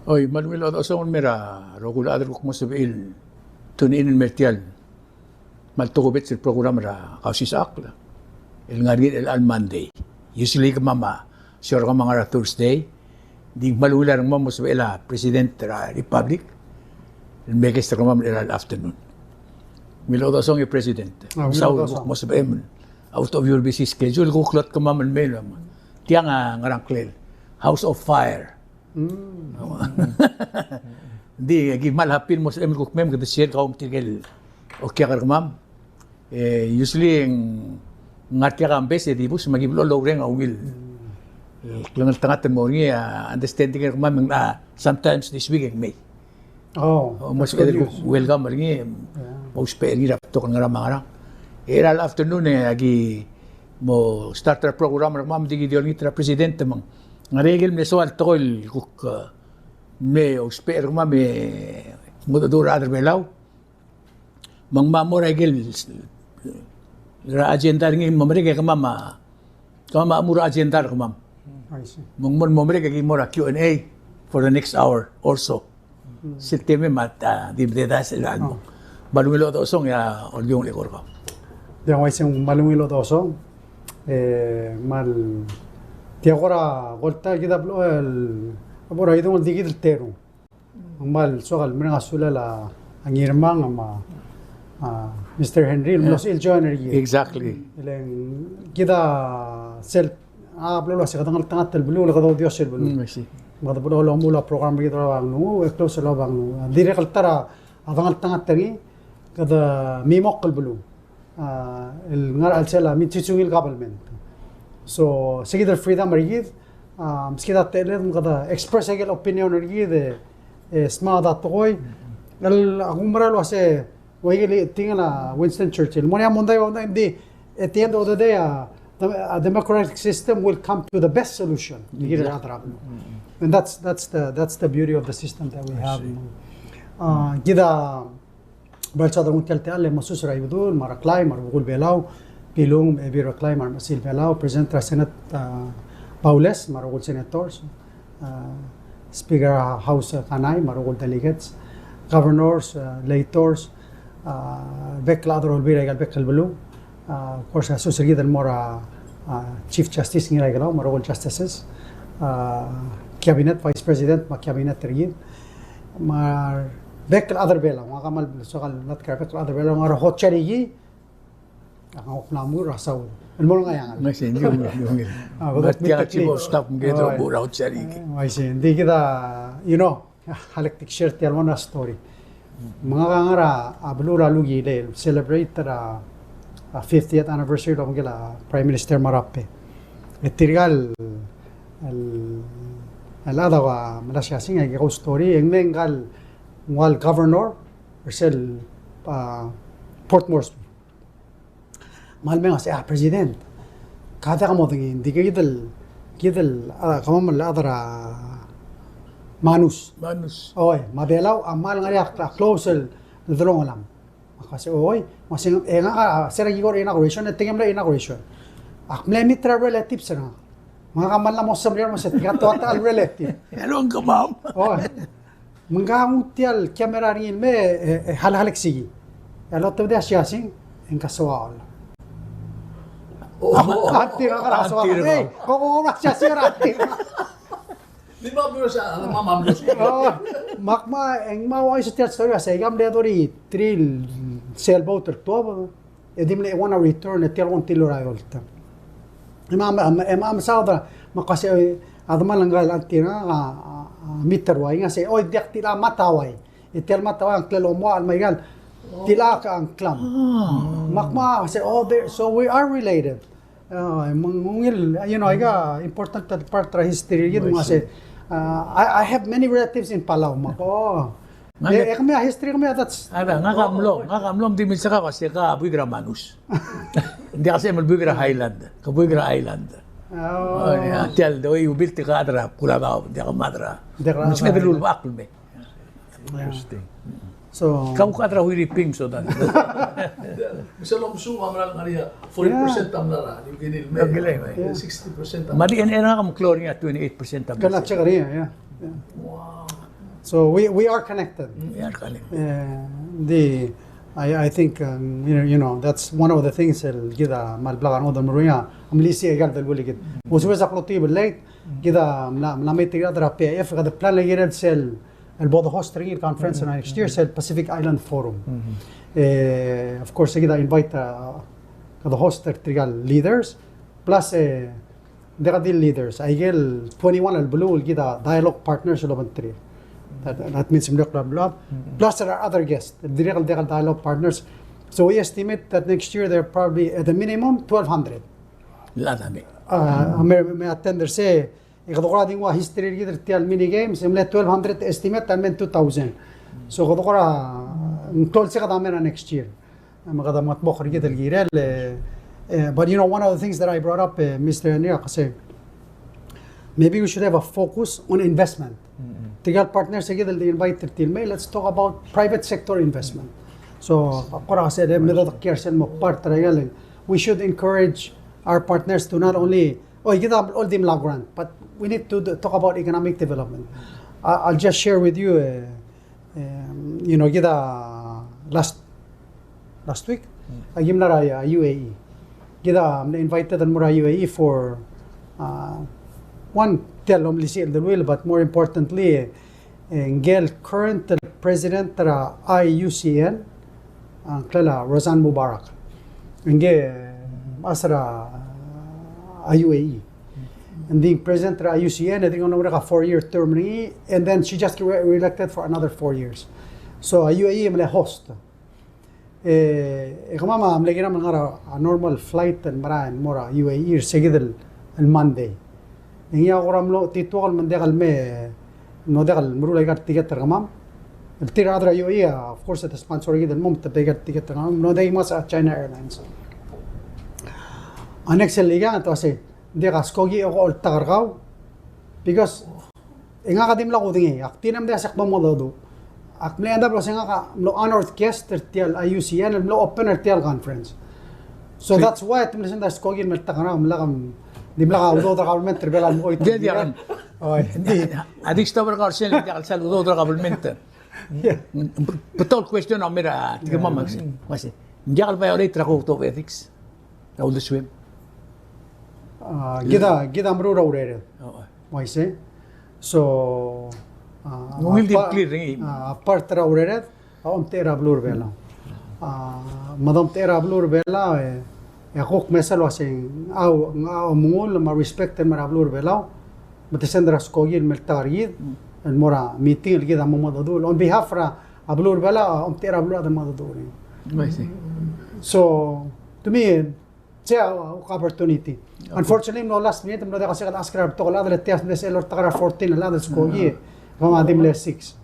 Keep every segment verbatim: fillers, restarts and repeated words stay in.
Oi, me a ungil chodechosong el mei er a rokui el chad el kuk mo sebechir el tune in el mei er tia el kmal tokubets el program er a Kausisechakl el ngar er ngii er chelecha el Monday. Usually kemam a show er kemam a ngar er a Thursday. Ng di kmal ungil a rengmam mo sebechel a President er a Republic el mekes er kemam er chelecha el afternoon. Ungil chodechosong e President. A, ungil chodechosong. Mesaul el kuk mo sebechem out of your busy schedule, kuk lot kemam el mei el mei. Tiang a ngerang klel House of Fire. Mm. Ng di, aki kmal happy el mo sebechem el kuk mei me kede share el kau me tirke el okiak er kemam. E, usually, ng ngar tiak a mbes e dibus me aki blechoel oureng a ungil el klengeltengat el mo er ngii, a understanding er kemam e ng, a, sometimes this week e ng mei. Oh, that's good news. Mo sebeched el kuk welcome er ngii, yeah, mo ousbech er ngii er a betok el ngerang me a ngerang. E er a afternoon e aki mo start er a program er kemam, di ki di olengit er a President me ng ngar er ngii el mle soal tekoi el kuk, e, mle ousbech er kemam e mengedecheduch er a rechad er a Belau. Me ng mo er a ikel, er a agenda er ngii me merek e kemam a, kemam a mo er a agenda er kemam. I see. Me ng mo, mo merek e ki mo er a Q and A for the next hour or so. Mm. Sel temem a, a, di mededaes el mo. Oh. Me a ungil chodechosong e a Olbiong el eko er kau. Ng uaisei, me a ungil chodechosong. E, kmal tia kora kolta kid a blechoel, a bo er a idung el di kid el terung. Ng kmal soak el mereng a sulel a Ngirmang me a, a, Mister Henry el mlo sebechir el join er kid. Exactly. E le ng kid a sel, a, blechoel ua se kede ngeltengat el beluu, le kede oudios el beluu. Mm, I see. Me kede blechoel omuul a program er kid er a Obanglunguu, e close el Obanglunguu. Dirrek el ta er a dengeltengat er ngii, kede mimokl el beluu. A, el ngar er a chelsel a minsiungil government. So, se kid el freedom er kid, a, meskid a techelled me kede express a ikel opinion er kid, e, e, smaod a tekoi. El, a, ak oumera el uase, ua ikel tekingel a Winston Churchill. Mo er ngii a mondai, mondai, di, at the end of the day, a, the, a democratic system will come to the best solution. Exactly. And that's, that's the, that's the beauty of the system that we have. I see. A, kid a, Bai el soad er ngii tia el techall e mesuub er a Ibedul, me a Reklai, me a Rubekul Belau, Pilung, Ebil Reklai, me a Remechesil Belau, President er a Senate, a, Baules, me a rokui el senators, a, Speaker er a House, a, Kanai, me a rokui el delegates, governors, a, legislators, a, bek el chad er a Olbiil er a ikal bek el beluu, a, of course, a, mesuub er kid el mo er a, a, Chief Justice Ngiraikelau, me a rokui el justices, a, cabinet, vice president, me a cabinet er kid, me a bek el chad er a Belau, ngak a kmal soak el mlatk er a bek el chad er a Belau, ngar er a hotel er kid, a ngak a mla mo er a saul. El mo er ngii a ngar. Ng uaisei, ng di ungil, ng di ungil. A, me tia a chief of staff, ng di rubak er a hotel er kid. Ng uaisei, ng di kid a, you know, a lektik share tia el one story. Me ngak a ngar er a beluu er a Lukilei, celebrate er a, a fiftieth anniversary er a obengkel a Prime Minister Marape. E tirka el, el, el chad a ua mla siasing, e aike kau story, e ng mle ngka el, ngua el governor, er sel, a, Port Moresby. Me a lemei a se, a, President, ka diak modengei, ng di kid el, kid el, a, kemam el chad er a Manus. Manus. Oi, me a Belau a kmal ngar er ngii a close el delongelam. Me ak uase, oi, me a se, e ngak a, se er a kid el inauguration, e tirke mle inauguration. Ak mle meet er a relatives er ngak. Me ngak a kmal mla mo semeriar me se tirka a tua el relative. E a longkemam. Oi. Me ngka a nguu tia el camera er ngii el mei, e, e, halehalek sei. E a lotebedii a siasing, e ngka a soal. Oh. A tir a ngka a soal. Ei, ko, ko, ko, a siasing er a tir. Di ba, pero sa, ano, mamam, Dios. Oh, me ak ma, e ng ma uaisei tia el story, a se, ikang mle dori, three el sailboat el tuobed. E di mle one hour return, e tia el kongtil er a eolt. E ma, e ma, e ma, mesaod er a, me ak uase, a demal ngka el auntie er ngak a, a, a, meet er a uaing, a se, oi, diak, tilechang me a ta uai. E tia el me a ta uai a ngklel omoachel me a ikal, tilechang a ngklam. Me ak ma, a se, oh, there, so we are related. A, me ng ungil, you know, aika important part er a history er kid, me a se, a, I, I have many relatives in Palau, me ak, oh. E, e kemiu a history kemiu, that's. A, ngak a mlo, ngak a mlo, me di milsa ka, se ka buik er a Manus. Ng diak sebechem el buik er a Highland, ke buik er a Island. Oh. O, ia, tia el doi ubil tirka a chad er a Kuladaob, ng diak a chad er a. Ng diak a chad er a. Ng diak a chad er a Island. Interesting. So. Kau a chad er a Huiriping, so that. Sel omesuk a mla er ngii a forty percent a mla er a New Guinea el mei. Sixty percent a mla er a. Me a D N A er ngak a meklou er ngii a twenty-eight percent a mla er a. Kena check er ngii, yeah. Wow. So we, we are connected. We are connected. Eh, di, I, I think, um, you know, you know, that's one of the things el kid a mal blak a ngodech el meruul a, a melisiich a ikal deleuill el kid. Mo sebechek el klou a tebel el late, kid a mla, mla mei tirka er a P I F, kede plan el kirel sel, el bo de host er ngii el conference er a next year, sel Pacific Island Forum. Eh, of course, kid a invite, uh, kede host er tirka el leaders, plus, eh, Diak di leaders, aikel twenty-one el beluu el kid a dialogue partners el obengterir. That, that means mlo klou a beluad. Plus there are other guests, dirrek el diak el dialogue partners. So we estimate that next year there are probably at a minimum twelve hundred. Lada me. Uh, me, me attend er sei, e kede kora di nguu a history er kid er tia el mini games, e mle twelve hundred estimate, a mle two thousand. So kede kora, ng klou el sei kede mei er a next year. Me kede mo tmokl er kid el kirel, eh, eh, but you know, one of the things that I brought up, eh, Mister Henry, a kmo sei, maybe we should have a focus on investment. Tirka el partners er kid el di invite er tir el mei, let's talk about private sector investment. So, kora sei, me de kiei er sel mo part er a ikal, we should encourage our partners to not only, oh, kid a all di mla grant, but we need to do, talk about economic development. I, I'll just share with you, eh, Em, you know, kid a last, last week, aki mla er a, uh, U A E. Kid a mle invited el mo er a U A E for, uh, one, tia el omelisiich el deleuill, but more importantly, eh, ngike el current president er a I U C N, a ngklel a Roxanne Mubarak. Ngii, eh, a mechas er a, a U A E. Ng di president er a I U C N, e dirk ngar er ngii a four-year term er ngii, and then she just re-, re-elected for another four years. So, a U A E a mle host. E, e kemam a mle kirem el ngar er a normal flight el merael el mo er a U A E er se kid el, el Monday. E ngii a kora mlo tituok el me ng diak el me, ng diak el meruul aika el ticket er kemam. El tir a rechad er a U A E, of course, te sponsor er kid el mo, me te bai aika el ticket er kemam. Ng diak el mesa er a China Airlines. A next el ikang, te uasei, ng diak a skoki e ko oltak er kau. Because e ngak a dimlak kudengei, ak di mle diak sel kmo mo dodu. Ak mle end up el uasei ngak a mlo honored guest er tia el I U C N, el mlo open er tia el conference. So that's why te mle send a skoki el meltak er ngak, mlak, dimlak a udoud er a government er Belau el mo oit. Di, di, oi. Di, a di stop er kau er sel, diak el sel udoud er a government. Yeah. Betok el question a mera, tirke el kemam a uasei, ng diak el violate er a code of ethics er a uldesuem? Ah, kid a, kid a meruul er a urered. Oh, oh. Uaisei. So, ah, ng ungil di pa-, clear er ngii. Ah, a part er a urered a omtechei er a beluu er a Belau. Ah, me de omtechei er a beluu er a Belau, e, e a kuk mesa el uasei, a, a omengull me a respect el mo er a beluu er a Belau, me te send er a skoki el meltak er kid el mo er a meeting el kid a mo mengedecheduch. On behalf er a beluu er a Belau, a omtechei er a beluu a de mengedecheduch er ngii. I see. So, to me, it's a opportunity. Okay. Unfortunately, mlo last minute, mlo diak a second ask er a betok el chad, le tia a mle sel oltak er a fourteen el chad el skoki, kemam a di mle six.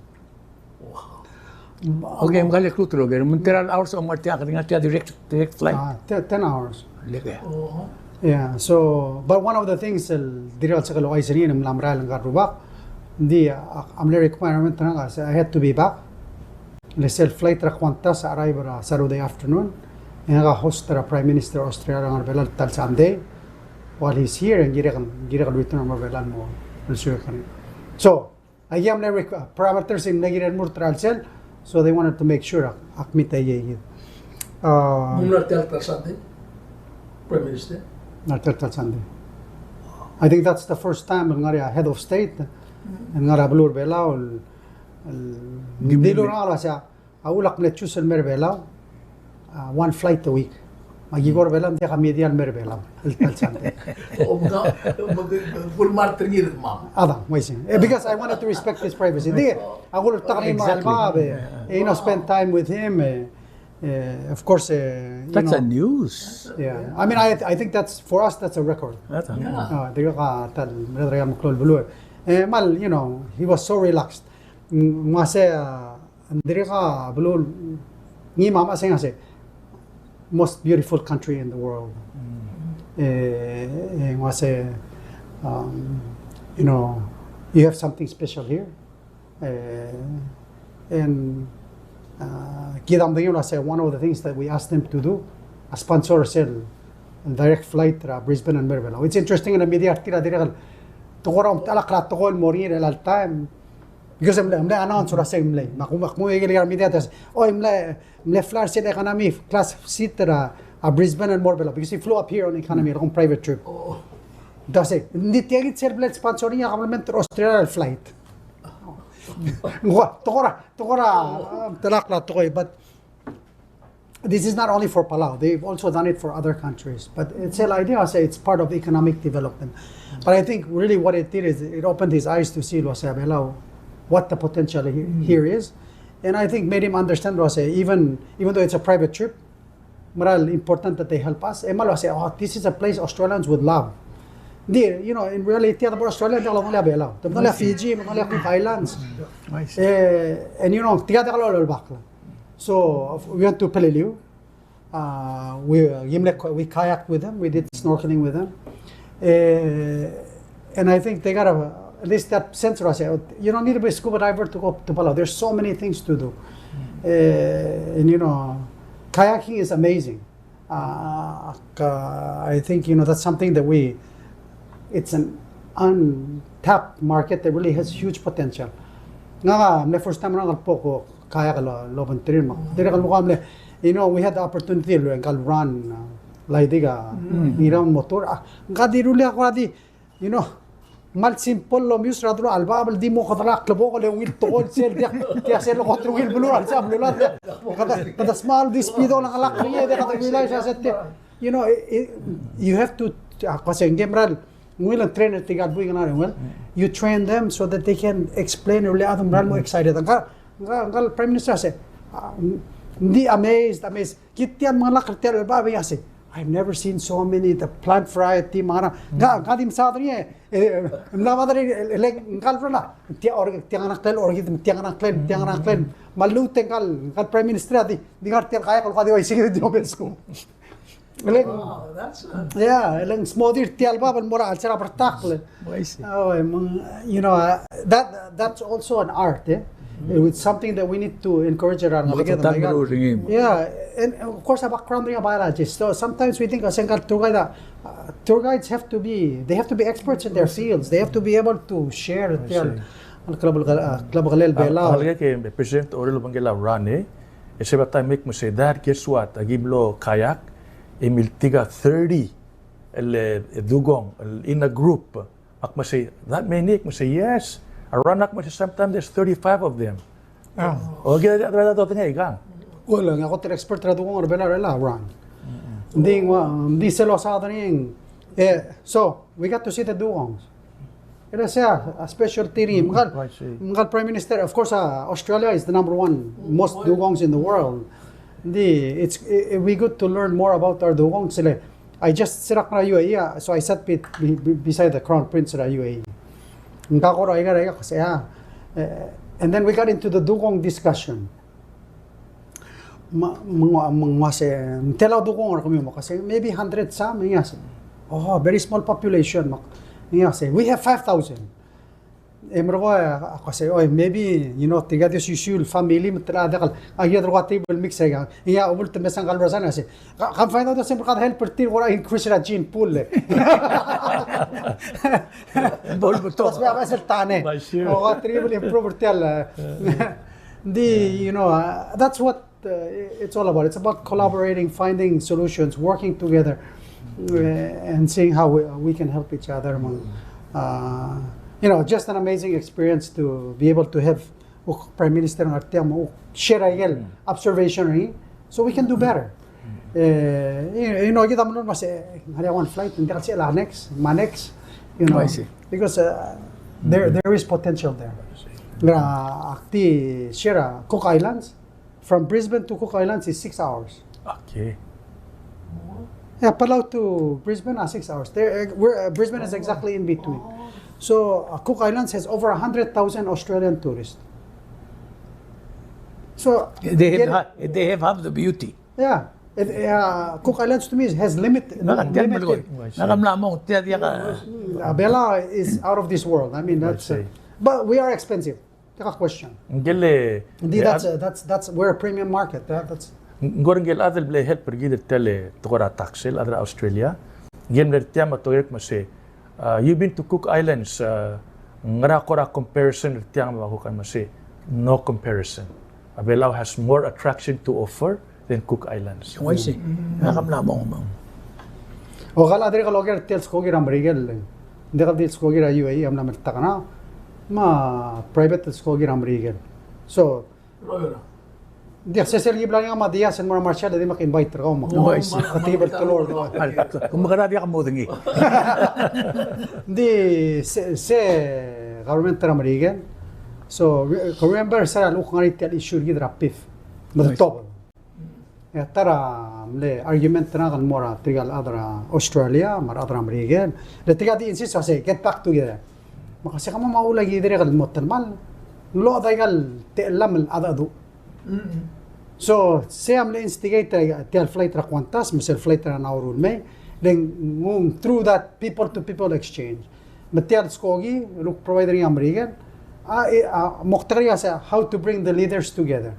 Okay, me ng kuk klou el, me ng tela el hours a mo er tia, kede ngar er tia direct, direct flight? Ah, te-, ten hours. Leke. Yeah, so, but one of the things el dirrek el sebechek el ouchais er ngii, ng mla merael ngka el rubak, ng di, a, a mle requirement er ngak a, I had to be back. Le sel flight er a Qantas a arrive er a Saturday afternoon, e ngak a host er a Prime Minister er a Austria er a ngar er a Belau el ta el Sunday. While he's here, e ng kirek, ng kirek el return er a Belau el mo, el suek er ngii. So, aike a mle requ-, parameters el mle kirel el mo er a ta el sel, so they wanted to make sure ak, ak meet aike kid. Ah, ng mla er tia el ta el Sunday, Prime Minister? Ng mla er tia el ta el Sunday. I think that's the first time el ngar er ngii a head of state el ngar er a beluu er a Belau, el, el, ng dilu er ngak el uasei, a uchul ak mle choose el mer a Belau, ah, one flight a week. Me aki kora Belau, ng diak a media el mer a Belau el ta el Sunday. O, mda, mda, mda, mda, mda, mda, mda, mda. Adang, uaisei. Eh, because I wanted to respect his privacy. Di, a kultak er ngii me a Alba, e, e, you know, spend time with him, e, e, of course, e, you know. That's a news. Yeah. I mean, I, I think that's, for us, that's a record. That's a news. Ah, dirrek a ta el, me a dirrek el meklou el beluu. E, me a, you know, he was so relaxed. Ng uasei, a, ng dirrek a beluu, ngii me a mechas e ng uasei, most beautiful country in the world. E, e, ng uasei, um, you know, you have something special here. E, and, uh, kid a medengei el uasei, one of the things that we asked them to do, a sponsor sel direct flight er a Brisbane el mer a Belau. It's interesting, e a media er tir a dirrek el, te kora omtechei a klou a tekoi el mo er ngii er chelecha el taem, Because ng mle, ng mle announce er a se ng mle. Me ak, me ak mo er a media, te se, oh, ng mle, ng mle fly er sel economy class seat er a, a Brisbane el mo er a Belau. Because he flew up here on economy, like on private trip. Te se, ng di tia kid sel bla el sponsor er ngii a government er a Australia el flight. Ng ua, tekoi er a, tekoi er a, um, te lak a tekoi, but this is not only for Palau. They've also done it for other countries. But it's the idea, I say it's part of economic development. But I think really what it did is it opened his eyes to see, el uase a Belau, what the potential he-, here is. And I think made him understand, el uase, even, even though it's a private trip, meral important that they help us. E me el uase, oh, this is a place Australians would love. Di, you know, in reality, a bo er a Australia, ng diak lodengei a Belau. Te lodengei a Fiji, te lodengei a Cook Islands. I see. Eh, and you know, tia diak lolebakl. So, we went to Peleliu. Uh, we, uh, we kayaked with them. We did snorkeling with them. Uh, and I think they got a, at least that sense of us, uh, you don't need to be a scuba diver to go to Palau. There's so many things to do. Uh, and, you know, kayaking is amazing. Uh, I think, you know, that's something that we, it's an untapped market that really has huge potential. Ngak a mle first time er ngak el kbo kayak el obengterir me ak dirrek el mo kmo mle, you know, we had the opportunity el ngka el Ron, uh, Laidig a, mm, ngii a motor. Ah, ngka di rullii a kora di, you know, kmal simple el omius er a delul a chelebacheb el di mo kede a klebokel e ungil tekoi sel diak, tia sel kot er a ungil beluu er a chelsel a beluulechad. Kede, kede small di speed el ngelakl er ngii e diak kede realize a se tia. You know, it, it, you have to, ah, kmo se, ng mera el ungil el trainer tirka el buik el ngar er ngii, well, you train them so that they can explain, e rullii a chad el meral mo excited. Ngka, ngka, ngka el Prime Minister a se, ah, ng di amazed, amazed. Kid tia el mengelakl er tia el chelebacheb e a se, I've never seen so many, the plant variety, me a ngerang. Ngka, ngka di mesaod er ngii, e, e, mla mad er ngii, e, e, ngka el Ron a, tia or-, tia ngerang klel orchid, tia ngerang klel, tia ngerang klel. Me a lluut e ngka el, ngka el Prime Minister a di, di ngar tia el kayak el kuk di uaisei kid di omeskau. E le ng, wow, that's a, yeah, e le ng smodir tia el bab el mo er a chelsel a bertakl. Oh, I see. Oh, e, me ng, you know, uh, that, that's also an art, eh? Mm. It's something that we need to encourage around. Mo ngeleked, tang, my God. Rullii. Yeah, and of course, a background er ngii a biologist. So sometimes we think, a se ngka el tour guide, uh, tour guides have to be, they have to be experts in their fields. They have to be able to share. I see. Tia el, el klebek-, uh, klebekelel a Belau. Alii, ke President Oriol a obengkel a Ron, e se a ta el mei me sei, Dad, guess what? Aki mlo kayak, e miltik a thirty el, e, dugong, el, in a group. Me ak mo sei, that many? Me sei, yes. A Ron, ak mo sei, sometimes there's thirty-five of them. Ah. O, kid a, a, a, a, a, a, a. Well, ngak a kot el expert er a dugong er a Belau er a Ron. Mm-mm. Ng di ng ua, ng di sel losaod er ngii. Eh, so, we got to see the dugongs. It is a, a specialty er ngii. Mm, I see. Me ngka el, me ngka el Prime Minister, of course, uh, Australia is the number one most dugongs in the world. Ng di, it's, it, it'd be good to learn more about our dugongs. Sel, I just, se er a kmo er a U A E, uh, so I sat be-, be-, be-, beside the Crown Prince er a U A E. Ngka a kora aika er aika, kmo sei, ah, eh, and then we got into the dugong discussion. Me, me ng ua, me ng ua se, "Ng tela dugong er kemiu?" Me ak uase, "Maybe hundred some," me ngii a se, "Oh, very small population," me ngii a se, "We have five thousand." E merekong e, ak uase, "Oi, maybe, you know, tirka di osisiu el family, me te diak el, a, ia, tirka table mix er aika." Ia, obult el mesa ngka el Ron a se, "Ka, ka find out a se, me kede help er tir el kora increase er a gene pool, e." Bol betok. That's why I was el tane. By sure. Oh, what really improve er tia el, e. Di, you know, uh, that's what, uh, it's all about. It's about collaborating, finding solutions, working together, uh, and seeing how we, we can help each other. Me ng, uh, you know, just an amazing experience to be able to have, uh, Prime Minister ngar tiang me, uh, share a ikel observation er ngii, so we can do better. Eh, you know, kid a mlo me sei, ngar er ngii a one flight, ng diak el sebechel a next, me a next, you know, I see. Because, uh, there, there is potential there. Ngera, ak di share a Cook Islands, from Brisbane to Cook Islands is six hours. Okay. Yeah, Palau to Brisbane are six hours. There, uh, we're, uh, Brisbane is exactly in between. So, uh, Cook Islands has over a hundred thousand Australian tourists. So, they have, they have half the beauty. Yeah. It, uh, Cook Islands to me has limit-, limited. Ngak a mla mong tia diak a. Mm, uh, Belau is out of this world. I mean, that's, uh, but we are expensive. Diak a question. Ngike el, that's, uh, that's, that's, we're a premium market. That, that's. Ng kora ngike el chad el mle help er kid er tia el tekoi er a tax el chad er a Australia. Ngike el mle er tiang me a tokerek me sei, uh, "You've been to Cook Islands, uh, Ngera kora comparison er tiang me a kuk a mese, no comparison. A Belau has more attraction to offer than Cook Islands. Ng uaisei. Ng a kam la mong mong. O kala dirrek el oker tia el skoki er a Merikel. Ng diak di el skoki er a U A E a mla meltakl a, me a private el skoki er a Merikel. So, ng di se sel ki bla ngii a Matias el mo er a Marshall e di me ak invite er kau me. Ng uaisei. Katiba el teloi. Kuk me kede diak modengei. Ng di se, se government er a Merikel. So, re-, remember, se er a lechub e ng ngar er ngii tia el issue er kid er a PIF. Me a tobed. E a ta er a mle argument er ngak el mo er a tirka el chad er a Australia, me a rechad er a Merikel. Le tirka di insist el uasei, get back together. Me ak uasei, kemam a uchul a ki dirrek el mo telemall. Ng locha aika el techellam el cheldecheduch. So, se a mle instigate er tia el flight er a Qantas, me sel flight er a Nauru el mei, le ng through that people to people exchange. Me tia el skoki, el kuk provide er ngii a Merikel, a, e, a, moktek er ngii a se, how to bring the leaders together.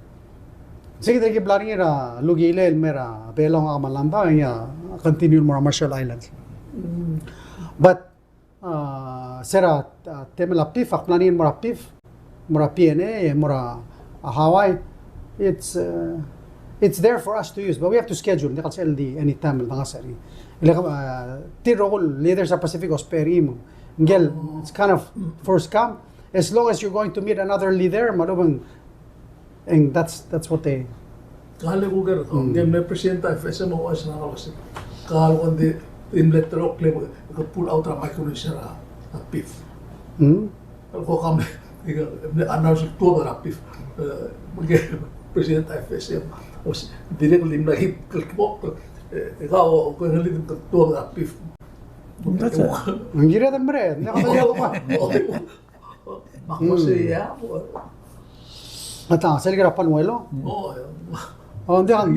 Se kid a ki bla er ngii er a lukilel el mei er a Belau, ngak me a Landa, e ngii a continue el mo er a Marshall Islands. But, a, se er a, a, temel a PIF, ak plan er ngii el mo er a PIF, mo er a P N A, mo er a, a, Hawaii. It's, uh, it's there for us to use, but we have to schedule. Ng diak el sel di anytime el dengasech er ngii. Le, uh, tir rokui el leaders er a Pacific a ousbech er ngii me ng, it's kind of first come. As long as you're going to meet another leader, me a lechub e ng, and that's, that's what they Kale kuker, mm, ng mle president a F S M a uaisei, ng uaisei. Kale kuk di, di mle teloi el kle, ke pull out er a Micronesia er a, a PIF. Mm. Ko kam, ke mle announce el tuobed er a PIF. E, ke president a F S M. Uaisei, dirrek el di mle ki, ki, ki, e, e, ka, o, ko ng di mle tuobed er a PIF. That's it. Ng kired el mereched, ng kired el mereched. Me ak uaisei, a, a ta, sel kid er a Panuelo. O, ng diak,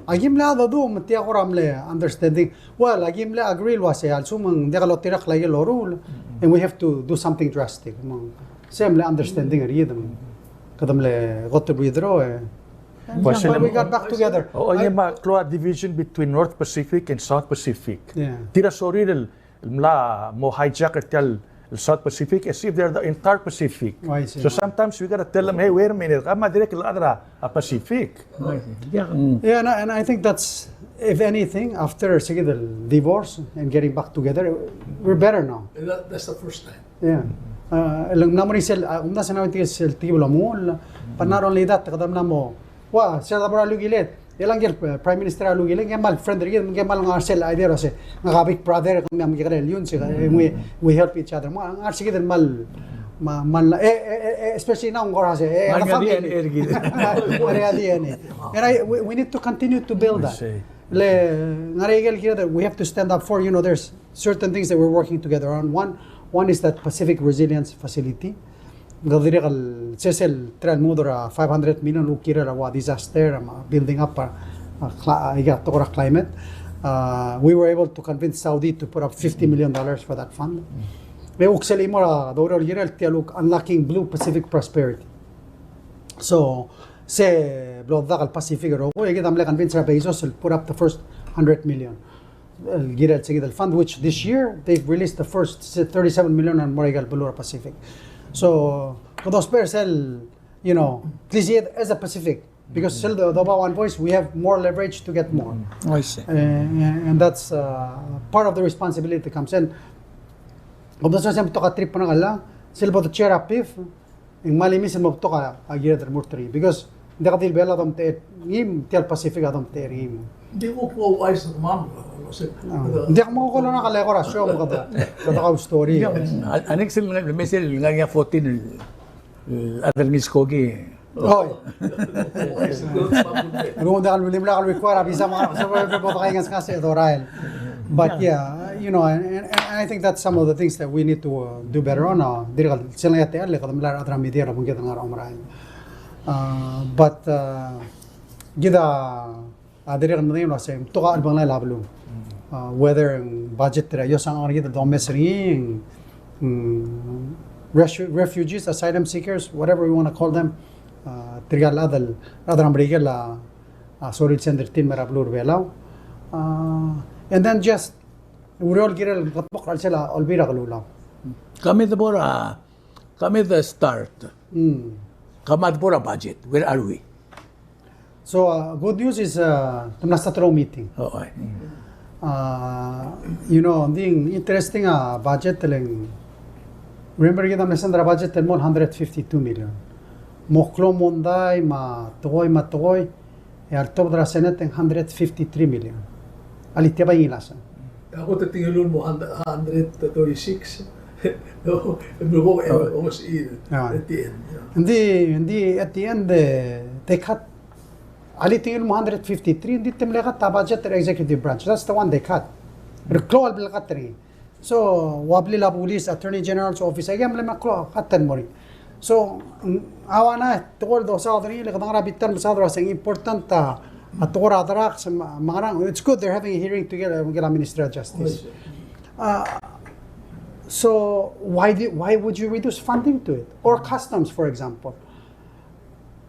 a ki mle cheldecheduch me tia kora mle understanding. Well, a ki mle agree el uasei a lsekum ng diak lotirakl a ikel loruul, and we have to do something drastic. Me ng, se mle understanding er kid me kede mle kot el withdraw, e. But we got back together. O, e, me a klou a division between North Pacific and South Pacific. Yeah. Tir a sorir el el mla mo hijack er tia el South Pacific as if they're the entire Pacific. Oh, I see. So sometimes we gotta tell them, "Hey, wait a minute, kemam a dirrek el chad er a Pacific." Oh, I see. Yeah. Mm. Yeah, and I, and I think that's, if anything, after se kid el divorce and getting back together, we're better now. And that, that's the first time. Yeah. Uh, el mla mo er sel, uh, kumdasu e ng ua tia sel telkib el omengull, but not only that, kede mla mo, ua, sel debo er a lukiled, e le ngike el, uh, Prime Minister er a lukiled, ngike el kmal friend er kid, ngike el kmal ngar er sel idea er a se, ngak a big brother, kemiu a mekekerei el iungs, e, we, we help each other. Me ng ngar er se kid el kmal, ma, kmal, e, e, e, e, especially now, ng kora se, e, ngar er ngii a D N A er kid. Ngar er ngii a D N A. And I, we, we need to continue to build that. I see. Le, ngar er ngii a ikel kired, we have to stand up for, you know, there's certain things that we're working together on. One, one is that Pacific Resilience Facility. Ng dirrek el, se sel, tir a lmuut er a five hundred million el kirel a ua disaster, um, building up, uh, uh, cli-, uh, aika el tekoi er a climate. Uh, we were able to convince Saudi to put up fifty million dollars for that fund. E kuk sel chimo er a doureor el kirel tia el kuk Unlocking Blue Pacific Prosperity. So, se blo dak el Pacific el rokui, e kid a mle convince er a Bezos el put up the first hundred million. El kirel se kid el fund, which this year they've released the first thirty-seven million el mo er aika el beluu er a Pacific. So, kede ousbech er sel, you know, please see it as a Pacific, because sel do, doba one voice, we have more leverage to get more. I see. Uh, and that's, uh, part of the responsibility comes in. Kom dosa se betok a trip er ngak el, sel bo de chair a PIF, e ng kmal imis el mo betok a, a kired el mo er tir. Because ng diak di el Belau a domtechei er ngii, tia el Pacific a domtechei er ngii. Di kuk ouchais er kemam, no se. Ng diak mo ko lonak el eko er a show me kede, kede kau story. A, a next el, me sel ngar er ngii a fourteen el, el chad el ngii skoki. Oi. Ng diak el, ng diak el require a visa me a, se bo de kaingeseu e dorael. But yeah, you know, and, and, and I think that's some of the things that we need to, uh, do better on, uh, dirrek el sel ngar er ngii a techall, le kede mla er a rechad er a media el obengked el ngar er a omerael. Uh, but, uh, kid a, a dirrek el medengei el uasei, ng betok a chelebangel a beluu. Uh, whether ng budget er a iosang er kid el domes er ngii, ng, mm, refu-, refugees, asylum seekers, whatever we wanna call them, uh, tirka el chad el, chad er a Merikel a, a sorir el send er tir el mei er a beluu er a Belau. Uh, and then just, ureor el kirel el kldmokl er a chelsel a Olbiil er a Kelulau. Kemiu de bo er a Kemam a start. Mm. Kemam a bo er a budget. Where are we? So, uh, good news is, uh, te mla start er a meeting. Oh, ai. Uh, you know, ng di interesting a budget el ng, remember kid a mle send er a budget el mo hundred fifty-two million. Mo klou mondai me a tekoi me a tekoi, e a letobed er a Senate e ng hundred fifty-three million. Alii, tia bai ngilasang. Ak ko te tingel el mo hundred thirty-six. No, e mo, e mo, almost in, ah, at the end, yeah. Ng di, ng di at the end, eh, they cut. Alii, tingel el mo hundred fifty-three, ng di te mle cut a budget er a executive branch. That's the one they cut. Reklou el bla cut er ngii. So, ua blil a bulis, Attorney General's Office, aike a mle meklou a cut el mo er ngii. So, mm, a ua ngera, tekoi el dosaod er ngii, le kede ngar er a bita el mesaod er a se ng important a, a tekoi er a drugs, me a, me a ngerang, it's good they're having a hearing together, ngike el Ministry of Justice. Uh, so, why do, why would you reduce funding to it? Or customs, for example.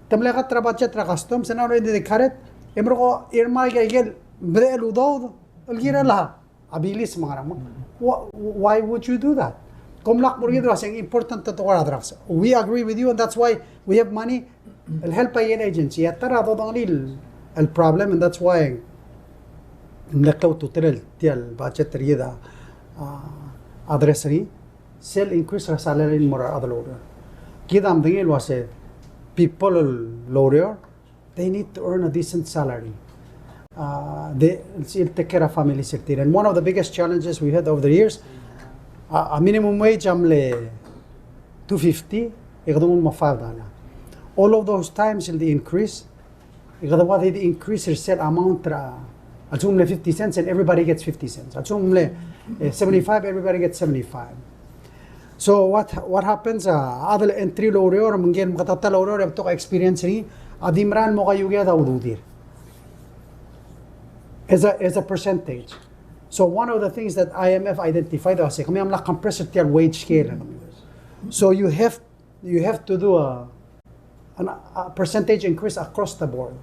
Te mle cut er a budget er a customs, e ng already they cut it, e merekong, e ng mla er ngii a ikel, bedechel udoud, el kirel a a bilis me a ngerang. Wh-, why would you do that? Kom lak mo er kid el ua se ng important a tekoi er a drugs. We agree with you, and that's why we have money el help a ikel agency. E a ta er a dodengelii el problem, and that's why ng mle klou a ultutelel tia el budget er kid a, a, address er ngii, sel increase er a salary el mo er a rechad el oureor. Kid a medengei el ua se people el oureor, they need to earn a decent salary. Uh, they, sel take care of families er tir. And one of the biggest challenges we had over the years, uh, a minimum wage a mle two fifty, e kede nguu el mo five dollar. All of those times el di increase, e kede ua di increase er sel amount er a, a lsekum ng mle fifty cents and everybody gets fifty cents. A lsekum ng mle, eh, seventy-five, everybody gets seventy-five. So what, what happens, uh, a chad el entry el oureor, me ngike el meketeket el oureor, e betok a experience er ngii, a di mera el mo kaiuekeed a ududir. As a, as a percentage. So one of the things that I M F identified was, kemiu a mla compress er tia el wage scale. So you have, you have to do a an, a percentage increase across the board.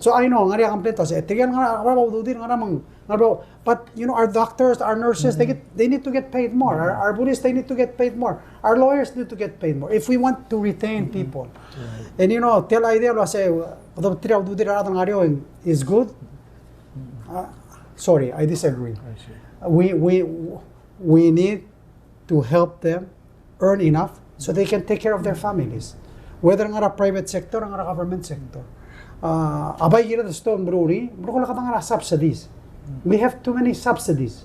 So I know, ng ngar er ngii a complaint el ua se, e tirke el ngar er a, ngar er a ududir, ngar er a meng, ngar er a, but, you know, our doctors, our nurses, they get, they need to get paid more. Our, our police, they need to get paid more. Our lawyers need to get paid more if we want to retain people. And, you know, tia el idea el ua se, kede betir a ududir er a rechad el ngar er eou is good. Uh, sorry, I disagree. I see. We, we, we need to help them earn enough so they can take care of their families. Whether ngar er a private sector, ngar er a government sector. Uh, a bai kired el stoa el meruul er ngii, meruul er a kede ngar er a subsidies. We have too many subsidies.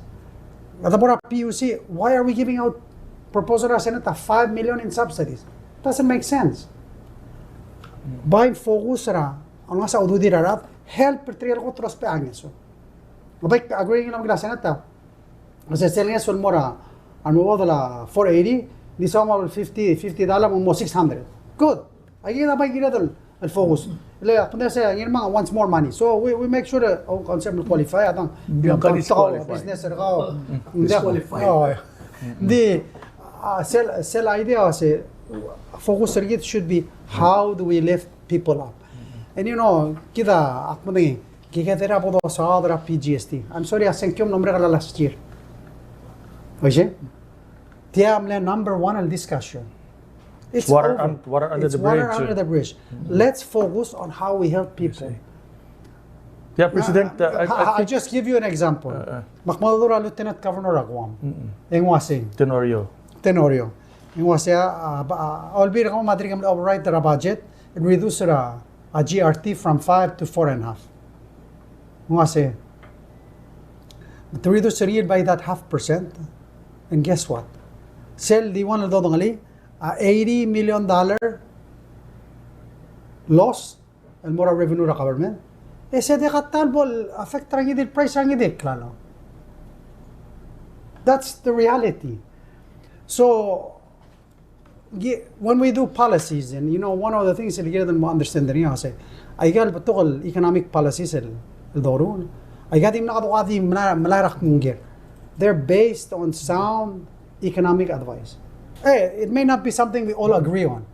Kede bo er a P U C, why are we giving out proposal er a Senate a five million in subsidies? Doesn't make sense. Bai focus er a, a ngar er a ududir er a rechad, help er tirke el kot el ousbech a ngeso. A bai agree er ngii el mekera Senate a, se sel ngeso el mo er a, a mo er a four eighty, di soam el fifty, fifty dollar mo six hundred. Good. Aike a bai kired el, el focus. Le, a kmo se, ngii el mong wants more money. So we, we make sure that, oh, council will qualify, a tang, you can disqualify. Business er kau. Disqualify. Oh, yeah. Di, uh, sel, sel idea a se, focus er kid should be how do we lift people up. And you know, kid a, ak medengei, Kid a kede er a bo dosaod er a P G S T. I'm sorry, a sengkio a mlo merek er a last year. Oisei? Tia a mle number one el discussion. It's water over. Un-, water under the bridge. It's water under the bridge. Let's focus on how we help people. Tia, President, uh, I, I, I think just give you an example. Uh, uh. Me ak mo dmu er a Lieutenant Governor er a Guam. E ng uaisei. Tenorio. Tenorio. E ng uaisei, uh, ba, uh, olbiil er kemam a dirk mle override er a budget, e reduce er a a G R T from five to four and a half. Ng uaisei, te reduce er ngii by that half percent, and guess what? Sel di one el dodengelii, a eighty million dollar loss el mo er a revenue er a government. E se di kata el bo el affect er a ngii di el price er a ngii di el klalo. That's the reality. So, Gi-, when we do policies, and, you know, one of the things el kired el mo understand er ngii a se, aika el betok el economic policies el, el doruul, aika a dimlak a di melai, melai er a kmungker. They're based on sound economic advice. Hey, it may not be something we all agree on,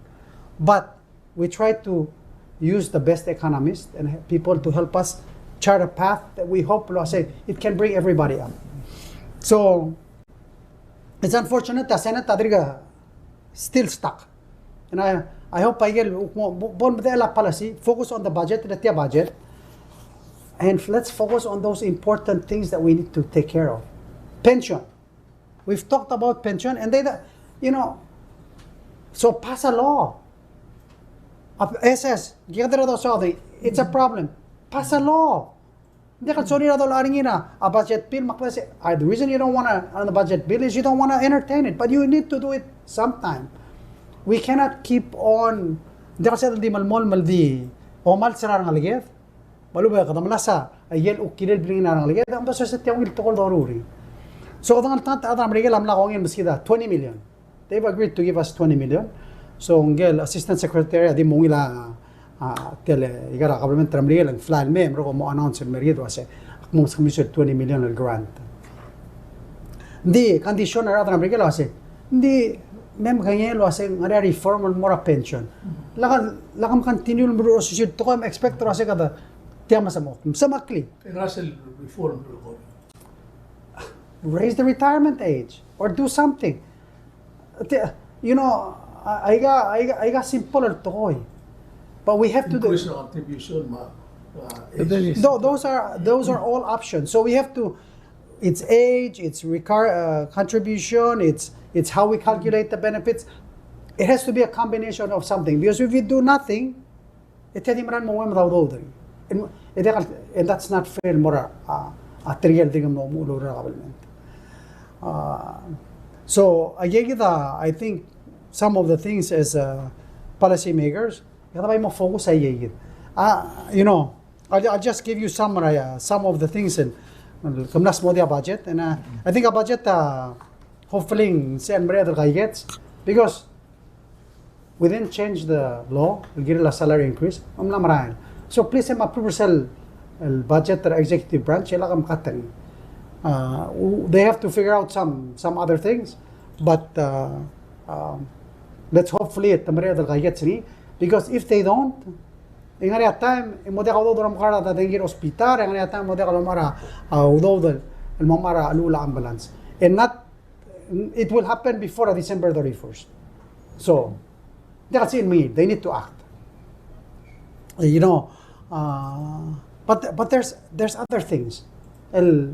but we try to use the best economists and he-, people to help us chart a path that we hope, el uase, it can bring everybody up. So, it's unfortunate that Senate a dirk still stuck. And I, I hope a ikel, bo, bo, bo el medechel a policy, focus on the budget, the tia budget, and let's focus on those important things that we need to take care of. Pension. We've talked about pension, and they, you know, so pass a law. A S S, get rid of something. It's a problem. Pass a law. Ng diak el sorir a dolai er ngii er a budget bill, me ak kmo se, "Ah, the reason you don't wanna, on the budget bill is you don't wanna entertain it, but you need to do it sometime." We cannot keep on, ng diak el sel di melemolem el di omals er a rengeleked. Me a lechub e kede melasem a ikel kuk kirel el bling er a rengeleked, e ng mesa se tia ungil tekoi el doruul er ngii. So, kede ngeltengat a rechad er a Merikel a mla kongei el meskid a twenty million. They've agreed to give us twenty million. So, ngike el Assistant Secretary a di mo ungil a, a, tia el, ika er a government er a Merikel, e ng fly el mei, e merekong mo announce el mer kid el uase, ak mo meskemiu sel twenty million el grant. Ng di condition er a rechad er a Merikel el uase, ng di me mekengei el uase ng ngar er ngii a reform el mo er a pension. Lak, lak mcontinue el meruul a osisiu el tekoi me expect el uase kede tia mesemechokl. Mesemechokl. Kede ngar er sel reform el ko. Raise the retirement age or do something. Te-, you know, a-, aika, aika, aika simple el tekoi. But we have to do. Increase the contribution, ma, uh, age. Tho-, those are, those are all options. So we have to, it's age, it's recar-, uh, contribution, it's, it's how we calculate the benefits. It has to be a combination of something. Because if we do nothing, e tia di mera el mo ua me a udoud er ngii. And, e diak el, and that's not fair el mo er a, a, a tirke el dirk mo omuchel er a government. Uh, so, aika kid a, I think some of the things as, uh, policy makers, e kede bai mo focus aika kid. Uh, you know, I'll, I'll just give you some, uh, some of the things, and, uh, ke mla smodii a budget, and, uh, I think a budget, uh, hopefully, ng sebeched el mereched el kaikets, because we didn't change the law el kirel a salary increase, me ng mla merael. So please, e mo approve er sel, el budget er a executive branch, e lak mcut er ngii. Uh, w-, they have to figure out some, some other things, but, uh, um, let's hopefully e te mereched el kaikets er ngii, because if they don't, e ng ngar er ngii a taem, e mo diak a udoud el omechar a dengki er a hospital, e ng ngar er ngii a taem, e mo diak el omechar a, a udoud el, el mo omechar a cheluch el ambulance. And not it will happen before December thirty-first. So, diak a sel me, they need to act. You know, uh, but, but there's, there's other things. El,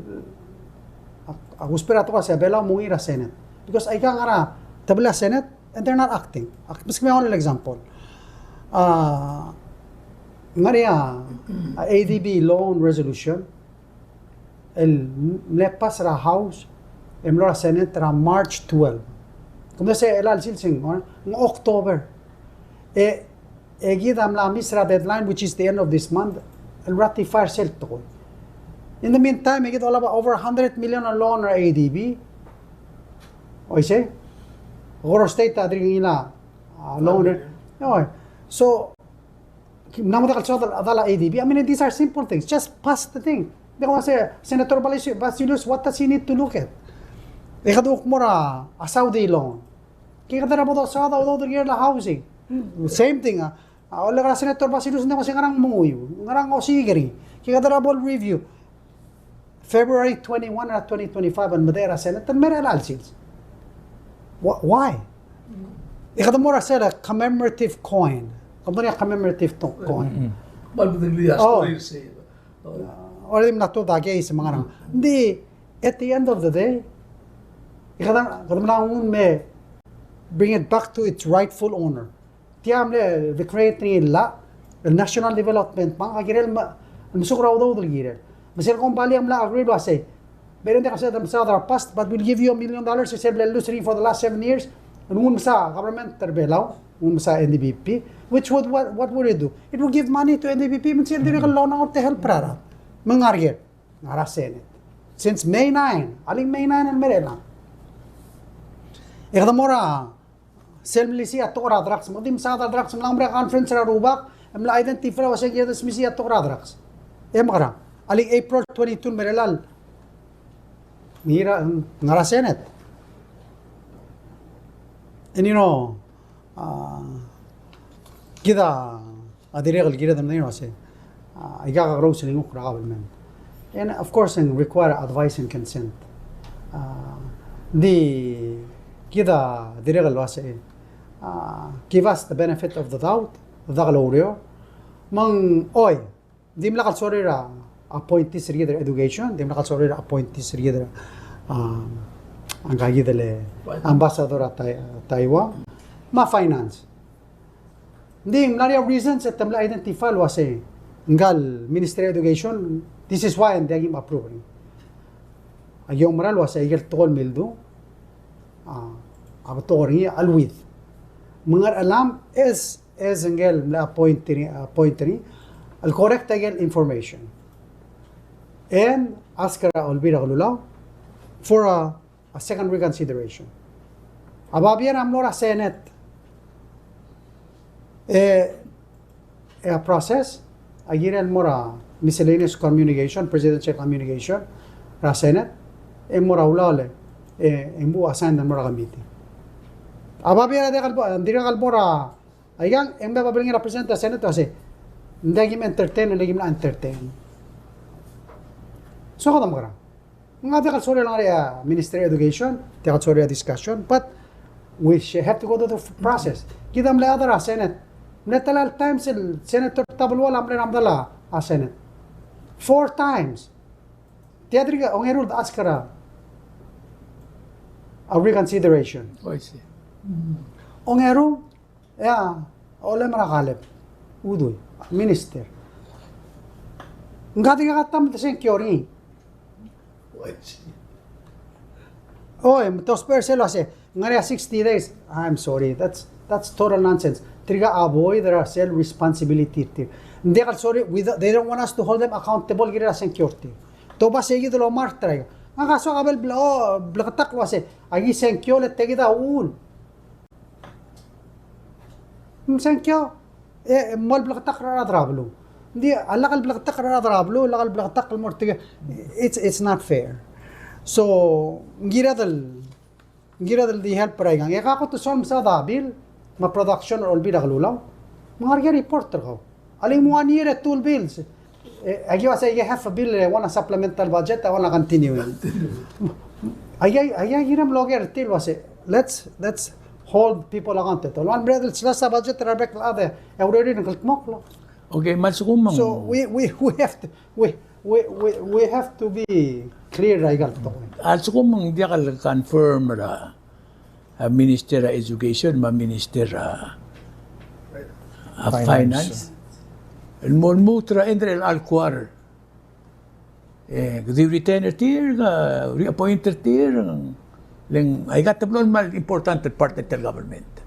a, a, usbech er a tekoi el uase a Belau a mo er a Senate. Because aika ngar er a tebel a Senate, and they're not acting. Ak, meskemiu a one example. Uh, ngar er ngii a, a ADB loan resolution, el mle pass er a House, e mlo er a Senate er a March twelve. Kmo se el chelecha el sils e ng, ng October. E, e kid a mla miss er a deadline, which is the end of this month, el ratify er sel tekoi. In the meantime, e kid a olab a over a hundred million el loan er a ADB. Oisei? Koror a state a dirk ngilai a, a loan er. Oi. So, ng mla mo diak el soad a, a dal a ADB. I mean, these are simple things. Just pass the thing. Di kmo se, Senator Basilius, Basilius, what does he need to look at? E kede kuk mo er a, a Saudi loan. Ke kede er a bo dosaod a udoud er a housing. Same thing, a. A, olek er a Senator Basilius, ng di kmo se ngerang menguiu, ngerang osiik er ngii. Ke kede er a bo el review. February twenty-one er a twenty twenty-five el medechel er a Senate, el mei er a chelecha el sils. Wh-, why? E kede mo er a sel commemorative coin. Kede mo er a commemorative to-, coin. Bai di mle story se. Oi, di mla tuobed a case me a ngerang. Ng di, at the end of the day, e kede, kede mla nguu el me bring it back to its rightful owner. Tia mle, the creator er ngii el llach, el National Development Bank, a kirel me, mesuk er a udoud el kirel. Me sel kombalii a mla agree el uasei, "Bereng, ng diak el sebeched el mesaod er a past, but we'll give you a million dollars, e sel mle lose er ngii for the last seven years, e ng mesa government er a Belau, ng mesa NDBP," which would, what, what would it do? It would give money to NDBP, me sel dirrek el loan out to help er a rechad. Me ng ngar er ngii, ngar er a Senate. Since May nine, alii May nine el mei er chelechang. E kede mo er a sel mlisiich a tekoi er a drugs, me kede di mesaod a drugs, me ng mla er a conference er a rubak, e mla identify el uasei ng kired el smisiich a tekoi er a drugs. E mekerang, alii April twenty-two el mei er chelechang, ngar er a, ngar er a Senate. And you know, a, kid a a dirrek el kired el medengei el uasei, a, aika a kakerous el ngukl er a government. And of course, ng require advice and consent. A, di kid a dirrek el uasei, ah, give us the benefit of the doubt, dak el oureor. Me ng, oi, dimlak el sorir a appointees er kid er a education, dimlak el sorir a appointees er kid er a, ah, ngka kid el ambassador er a Tai-, Taiwan, me a finance. Ng di mla er ngii a reasons e te mla identify el uase ngka el Ministry of Education, this is why, ng diak kim approve er ngii. Aki oumera el uase aike el tekoi el mildu, a, a betok er ngii a cheleuid. Me ng ngar er a lam as, as ngike el mla appoint er ngii, appoint er ngii, el correct aike el information. And ask er a Olbiil er a Kelulau for a a second reconsideration. A babier a mlo er a Senate. E, e a process, a kirel el mo er a miscellaneous communication, presidential communication, er a Senate, e mo er a ulaol e, e mo assign el mo er a committee. A babier a diak el bo, dirrek el bo er a, aikang, e ng mla babilngir a president er a Senate, a se, ng diak kim entertain, ng diak kim mla entertain. So, kede mekerang. Ng diak el sorir a ngar er a Ministry of Education, diak el sorir a discussion, but we sh-, have to go through the process. Kid a mle chad er a Senate. Mle tela el times el Senator Tabelual a mle er a medal a Senate. Four times. Tia dirk ongeru el ask er a, a reconsideration. Oh, I see. Ongeru, e a Olem er a Kaleb Udui, minister. Ng diak a taem el sengkio er ngii. Oi, me te ousbech er sel uase, ng ngar er ngii a sixty days. I'm sorry, that's, that's total nonsense. Tirka a avoid er a sel responsibility er tir. Ng diak el sorir, we don't, they don't want us to hold them accountable el kirel a sengkio er tir. Te oba sei kid el omart er a ikang. Ngak a soak a bel ble-, o, bleketakl el uase, aki sengkio le tia kid a uchul. Ng sengkio, e, e mo bleketakl er a rechad er a beluu. Ng di, a lak el bleketakl er a rechad er a beluu, a lak el bleketakl el mo er tirke, it's, it's not fair. So, ng kired el, ng kired el di help er a ikang. E ka kot el soam mesaod a bill, me a production er a Olbiil er a Kelulau, me ng ngar er ngii a report er kau. A lenguu a one year e two bills. E, aki uase aike half a bill, e, one a supplemental budget, e, one a continuing. Aike, aike, aike a kirem el oker er tir el uase, let's, let's hold people accountable. One bread, let's last a budget er a rebek el chad, e, urerir el kldmokl. Okay, me a lsekum ng. So we, we, we have to, we, we, we, we have to be clear er aika el tekoi. A lsekum ng diak el confirm er a a Minister er a Education, me a Minister er a, a Finance. Finance. El mo lmuut er a end er a quarter. E, kede retain er tir, ke reappoint er tir, le ng, aika teblo el kmal important el part er tia el government.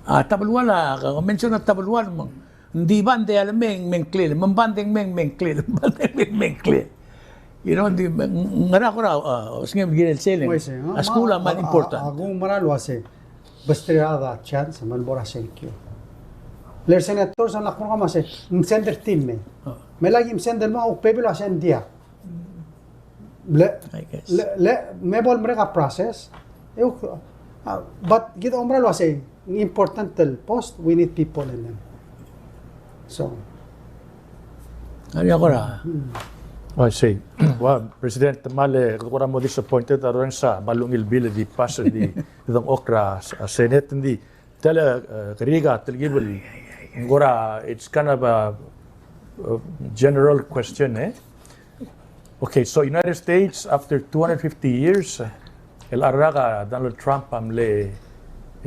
A Tabelual a, ke mention a Tabelual, me ng Ng di bande a le meng, mengklel, me ng bande ng meng, mengklel, me ng bande ng meng, mengklel. You know, ng di, ng, ng ngera kora, a, osengem el kirel sel. Uaisei, a skuul a kmal important. A, a, a kuk mera el uase, besterir a chance, me ng bo er a sengkio. Le senator, se ng lak mo er kemam se, ng send er tir el mei. Me lak kim send el mo, a kuk bebil a send er tir. Le, I guess. Le, le, me bo el merek a process. E, uh, but kid a oumera el uasei, important el post, we need people in them. So. Aia kora. Hmm. I see. Well, President, te mle, kora mo disappointed, a reng sa, me a ungil bill di pass, di, di dengchokl er a, a Senate, ng di, Tele, uh, keriik a telkib el, ng kora, it's kind of a, a general question, eh? Okay, so United States, after two hundred fifty years, uh, el rak a Donald Trump a mle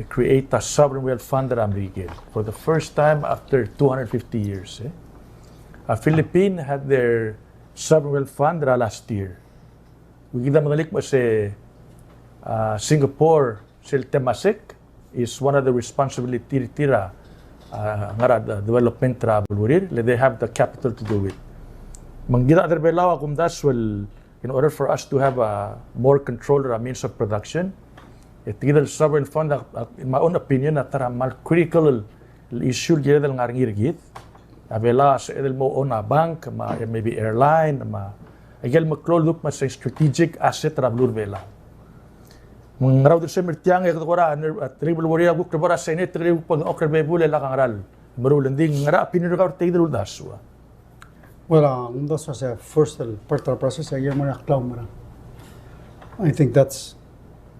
create a sovereign wealth fund er a Merikel. For the first time after two hundred fifty years, eh? A Philippines had their sovereign wealth fund er a last year. Kid a medengelii me se, uh, Singapore, sel Temasek is one of the responsibility er tir a, a, ngar er a de-, development er a belurir, le they have the capital to do it. Me ng kid a chad er a Belau a kumdasu el, in order for us to have a more control er a means of production, e tia kid el sovereign fund a, a, in my own opinion, a ta er a kmal critical el, el issue el kired el ngar er ngii er kid. A Belau a sebeched el mo own a bank, me a, maybe airline, me a, aike el meklou el duk me se strategic asset er a beluu er a Belau. Me ng ngera uldersem er tiang e kede kora, a, telkib el ureor a kuk bo er a Senate, telkib el kuk bo dengchokl er a bebul e lak a ngera el meruul, ng di ngera opinion er kau er tia kid el uldasu? Well, uh, uldasu a se first el part er a process, a ikel mo er a klaumerang. I think that's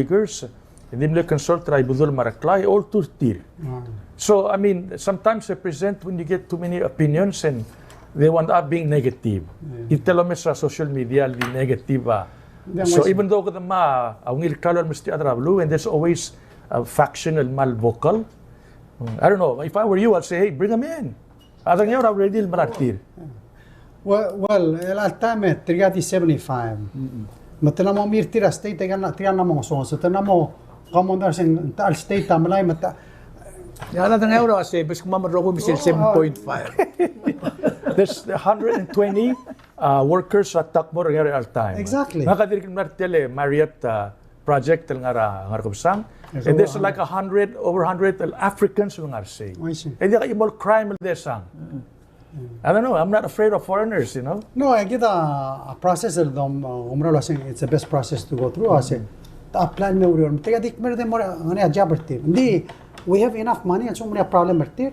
Uyghurs, e di mle consult er a Ibedul me a Reklai, oltuu er tir. So, I mean, sometimes they present when you get too many opinions and they wind up being negative. Tia el omes er a social media el di negative a. So, even though kede mla ungil klalo el mesterir a rechad er a beluu, and there's always a faction el kmal vocal. I don't know, if I were you, I'll say, "Hey, bring them in." A Dengchur a ready el mla er tir. Well, well, el all time e tirka di seventy-five. Me te mla mo mei er tir a state, tirka el mla mo ngesonges. Te mla mo commander se ng ta el state a mlai me ta. A Dengchur a se, bes kemam el rokui me sel seven point five. There's a hundred and twenty uh, workers a ta el mo er ngii er a all time. Exactly. Ngak a dirk mla er tia el Marriott, uh, project el ngar er a, ngar er a Kebesang. And there's like a hundred, over hundred el Africans el ngar er sei. E diak a chimo el crime el desang. I don't know, I'm not afraid of foreigners, you know. No, e kid a process el dom, uh, oumera el uaseng, it's the best process to go through, uaseng. Ta plan me uriul, me tirka di kmei er tir el mo er ngii a job er tir. Ng di, we have enough money, a lsekum ng ngar er ngii a problem er tir.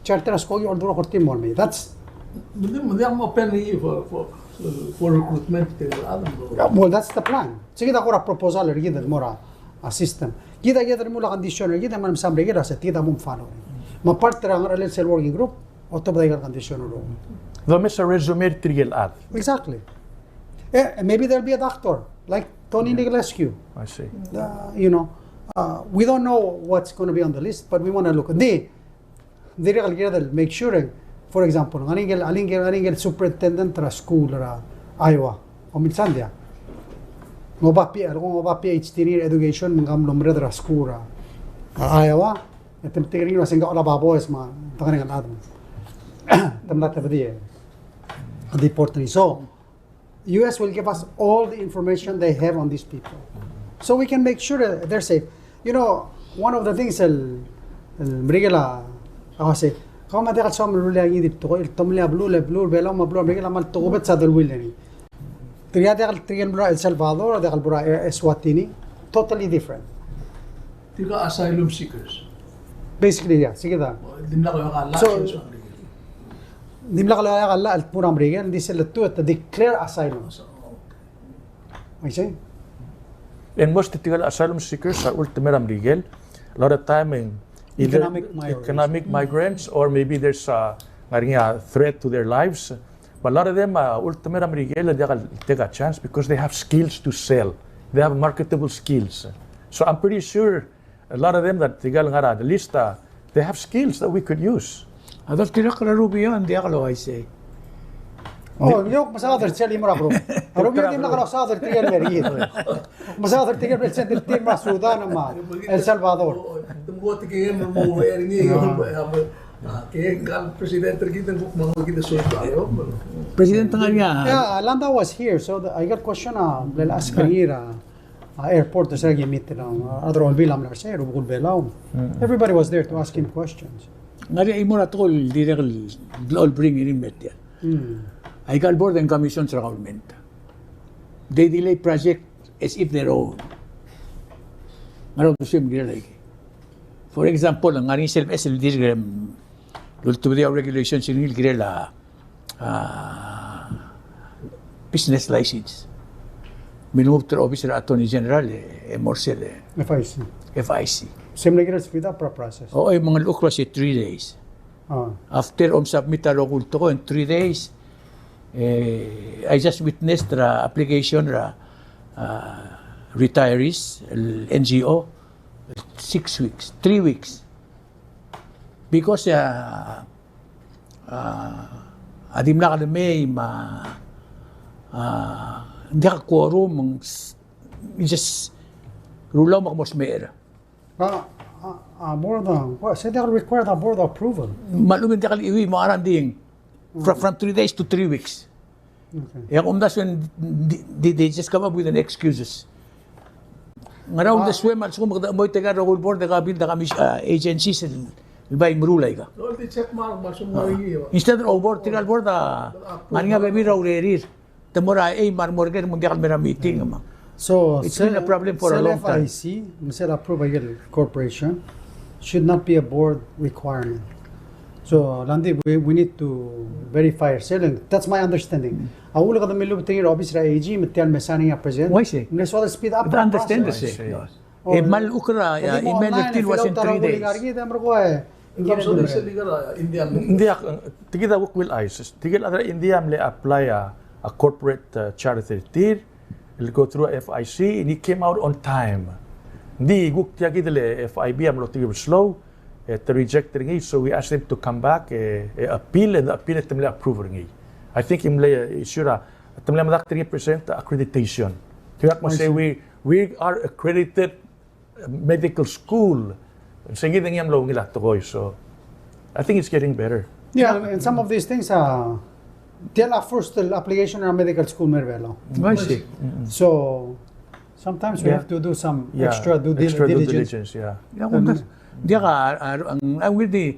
Charter a skoki el dulii er tir el mo er ngii. That's. Me ng di, me ng di mo open for, for, for recruitment, tirka el chad. Yeah, well, that's the plan. Sei kid a kora proposal er kid el mo er a, a system. Kid a kid a remuul a condition er kid, me ng msa mle kid a se, kid a mo follow. Me a part er a ngar er a sel working group, otobed a ikel condition er a. Domes a resume er tirke el chad. Exactly. Eh, maybe there'll be a doctor, like Tony Nicolaescu. I see. Uh, you know, uh, we don't know what's gonna be on the list, but we wanna look. Ng di, dirrek el kired el make sure, for example, ngar er ngii el, ngar er ngii el, ngar er ngii el superintendent er a school er a Iowa, omilsang diak. Ng oba P-, ng oba PhD er ngii er a education, me ng mlo merreder er a school er a, a Iowa, e te metik er ngii el uaseng ng oba boys me a, te ngar er ngii el chad. Te mla tebedii e deport er ngii. So, U S will give us all the information they have on these people. So we can make sure that they're safe. You know, one of the things el, el Merikel a, a uase, kau me a diak el soam el rullii a ngii di tekoi, el tomellii a beluu, el beluu, el Belau me a beluu, Merikel a kmal tokubets a deleuill er ngii. Tirka diak el, tirke el beluu er a El Salvador, diak el beluu er a Eswatini, totally different. Tirka asylum seekers. Basically, yeah, sei kid a. Dimlak el oeak a llach. So, dimlak el oeak a llach el tmuu er a Merikel, ng di sel letuu e te declare asylum. I see. And most of the asylum seekers are ultimately er a Merikel. A lot of time in either economic migrants, economic migrants, or maybe there's a, ngar er ngii a threat to their lives. But a lot of them, uh, ultimately er a Merikel, diak el take a chance because they have skills to sell. They have marketable skills. So I'm pretty sure a lot of them that tirka el ngar er a list, uh, they have skills that we could use. A doltirakl er a Rubio, ng diak el uaisei. Oh, ng di kuk mesaod er sel chimo er a group. A group a dimlak losaod er tirke el mer kid. Mesaod er tirke el mer send er tir me a Sudan me a El Salvador. President, ngar er ngii a. Yeah, Landa was here, so the, I got question, uh, le ask er ngii er a, uh, airport, se er a ki meet er a, uh, a rechad er a Olbiil a mla er sei, rubekul Belau. Everybody was there to ask him questions. Ngar er ngii a chimo er a tekoi el dirrek el bring er ngii el mer tia. Aika el board and commissions er a government, they delay project as if they're own. Ngar er a uldesuem el kirel aike. For example, ngar er ngii sel beches el dirk, em, el ultebedii a regulations er ngii el kirel a, a, business license. Me ng move er a office er a Attorney General, e, e mo er sel, e, F I C. F I C. Se mle kirel speed up er a process. O, e, me ng locha el uase three days. Ah. After om submit a rokui el tekoi in three days, eh, I just witnessed er a application er a, ah, retirees, el N G O, six weeks, three weeks. Because, ah, ah, a dimlak el mei me a, ah, ng diak a quorum, ng s-, just rulau me ke mo smecher. A, a, a board, a, what, se diak el require a board approval. Me a lechub e ng diak el chuiuii me a ngar er ngii a di, from, from three days to three weeks. Okay. E a kumdasu e ng di, di, they just come up with an excuses. Ngar er a uldesuem a lsekum e kede chemoit aika el rokui el board, aika el buil, aika el commis-, a, agencies el, el bai meruul aika. Instead er a board, tirka el board a, ngar er ngii a bebil er a urerir. Te mo er a ei me a re mo er ker me ng diak el mer a meeting me. So, it's been a problem for a long time. Sel F I C, me sel approve aike el corporation, should not be a board requirement. So, Landi, we, we need to verify er sel, and that's my understanding. A uchul e kede milubetengii er a obis er a A G, me tia el me signing a president. Uaisei. Ng soad el speed up a process. Understand the same. E mal uker a, e, email er tir el uase in three days. Ng diak, tia kid a kuk will eyes. Tia kid a chad er a India a mle apply a, a corporate, uh, charter er tir, el go through a F I C, and he came out on time. Ng di kuk tia kid el F I B a mlo tir el slow, e te reject er ngii, so we asked him to come back, e, e appeal, and appeal e te mle approve er ngii. I think e mle, e, issue er a, te mle medakt er ngii e present accreditation. Tia kid a kmo se we, we are accredited medical school. Sei kid a ngii a mlo ungil a tekoi, so I think it's getting better. Yeah, and some of these things, uh, tia el first application er a medical school er a Belau. I see. So sometimes we have to do some extra due dil-, extra due diligence. Yeah. Ng diak a, a, ang, ang with the,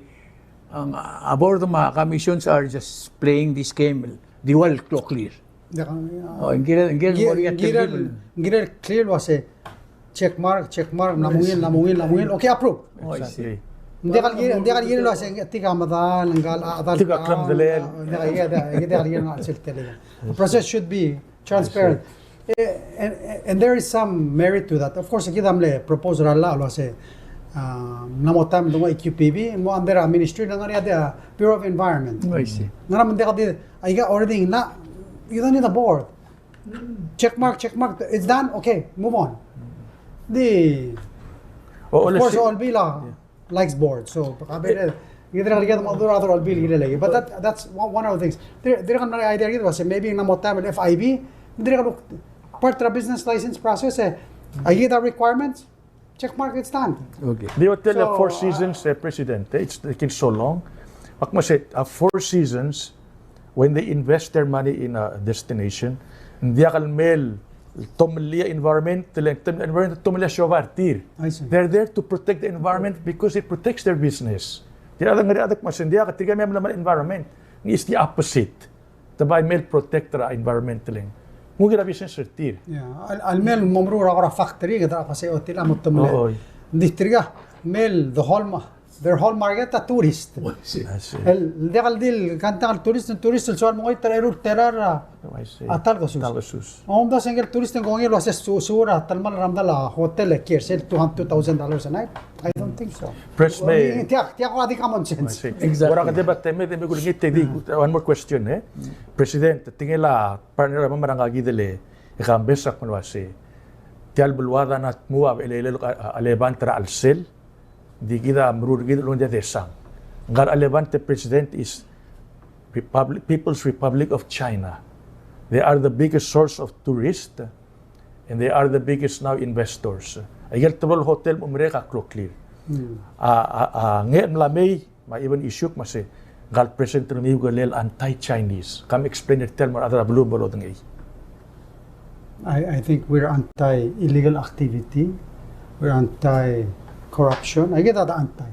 ang, a board me a commissions are just playing this game, di ua el kloklir. Ng kirel, ng kirel, ng kirel clear el uase check mark, check mark, mla mo ungil, mla mo ungil, mla mo ungil. Okay, approve. Exactly. Ng diak el kirel, ng diak el kirel el uase tirka medal, ng diak el, a, medal, tirka klemdelel. Ng diak el kirel, ng diak el kirel el uase tirka. The process should be transparent. Eh, and, and there is some merit to that. Of course, kid a mle propose er a llach el uase, a, ng mo taem el dengua E Q P B, mo under a ministry, ng ngar er ngii a Bureau of Environment. I see. Ng ngar er ngii a mle diak di, aika already, na, you don't need a board. Check mark, check mark, it's done, okay, move on. Di, of course, Olbiil a likes board, so, a ver, e, ng dirrek el kid a mo dmu er a rechad er a Olbiil el kirel aike. But that, that's one, one of the things. Dirrek, dirrek el mle idea er kid el uase, maybe ng mo taem el F I B, dirrek el part er a business license process, e, aika a requirements, check mark, it's done. Okay. Di ua tia el Four Seasons, e, President, e, it's taking so long. Ak mo se, a, Four Seasons, when they invest their money in a destination, ng diak el mei el tomellii a environment, le ng tomellii a environment, tomellii a siobai er tir. I see. They're there to protect the environment because it protects their business. Tirka a ngar er ngii a chad el kmo se ng diak, tirka a mei a mla mei er a environment. It's the opposite. Te bai mei el protect er a environment le ng ngii a business er tir. Yeah, a, a mei el mo meruul er a kora factory, kede kmo se otel a mo temle. Ng di tirka, mei el the whole ma-, their whole market a tourist. I see. El, diak el di el, kantang el tourist, el tourist el soal mengoit er a eru el tera er a, a ta el kesus. Ta el kesus. Omdasu e ngike el tourist e ng kongei el uase su-, su-, er a telemall er a medal a hotel e kiei er sel two hundred, two thousand dollars a night. I don't think so. Press me. Tiak, tiak a di common sense. I see. Exactly. Kora kede ba teme, de me kulengit e di, one more question, e. President, tia el partner a mla er ngii a kid el, e, Kambes a kmo el uase tia el beluad a mla tmuu a, a, a, a Levant er a chelsel, di kid a meruul er kid el ongdesang. Ngka el Levant, President, is Republic, People's Republic of China. They are the biggest source of tourists, and they are the biggest now investors. Aike el teblo el hotel el mo merek a kloklir. Hmm. A, a, a, nge el mla mei, me a even issue me a se, ngka el president er kemiu a kirel anti-Chinese. Kom explain er tia el mo er a rechad er a beluu me bo lodengei. I, I think we're anti-illegal activity. We're anti-corruption. Aike kid a anti.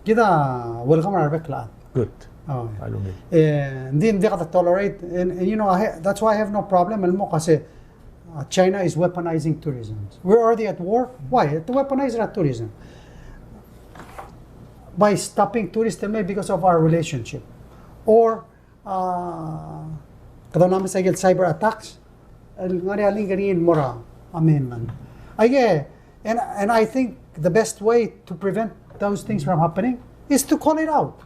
Kid a welcome er a rebek el chad. Good. Oh, yeah. Alungil. Eh, ng di, ng diak de tolerate, and, and you know, I ha-, that's why I have no problem el mo kmo se, uh, China is weaponizing tourism. We're already at war. Why? To weaponize our tourism. By stopping tourists el mei because of our relationship. Or, uh, kede mla mesa aike el cyber attacks, el ngar er ngii a link er ngii el mo er a mainland. Aike, and, and I think the best way to prevent those things from happening is to call it out.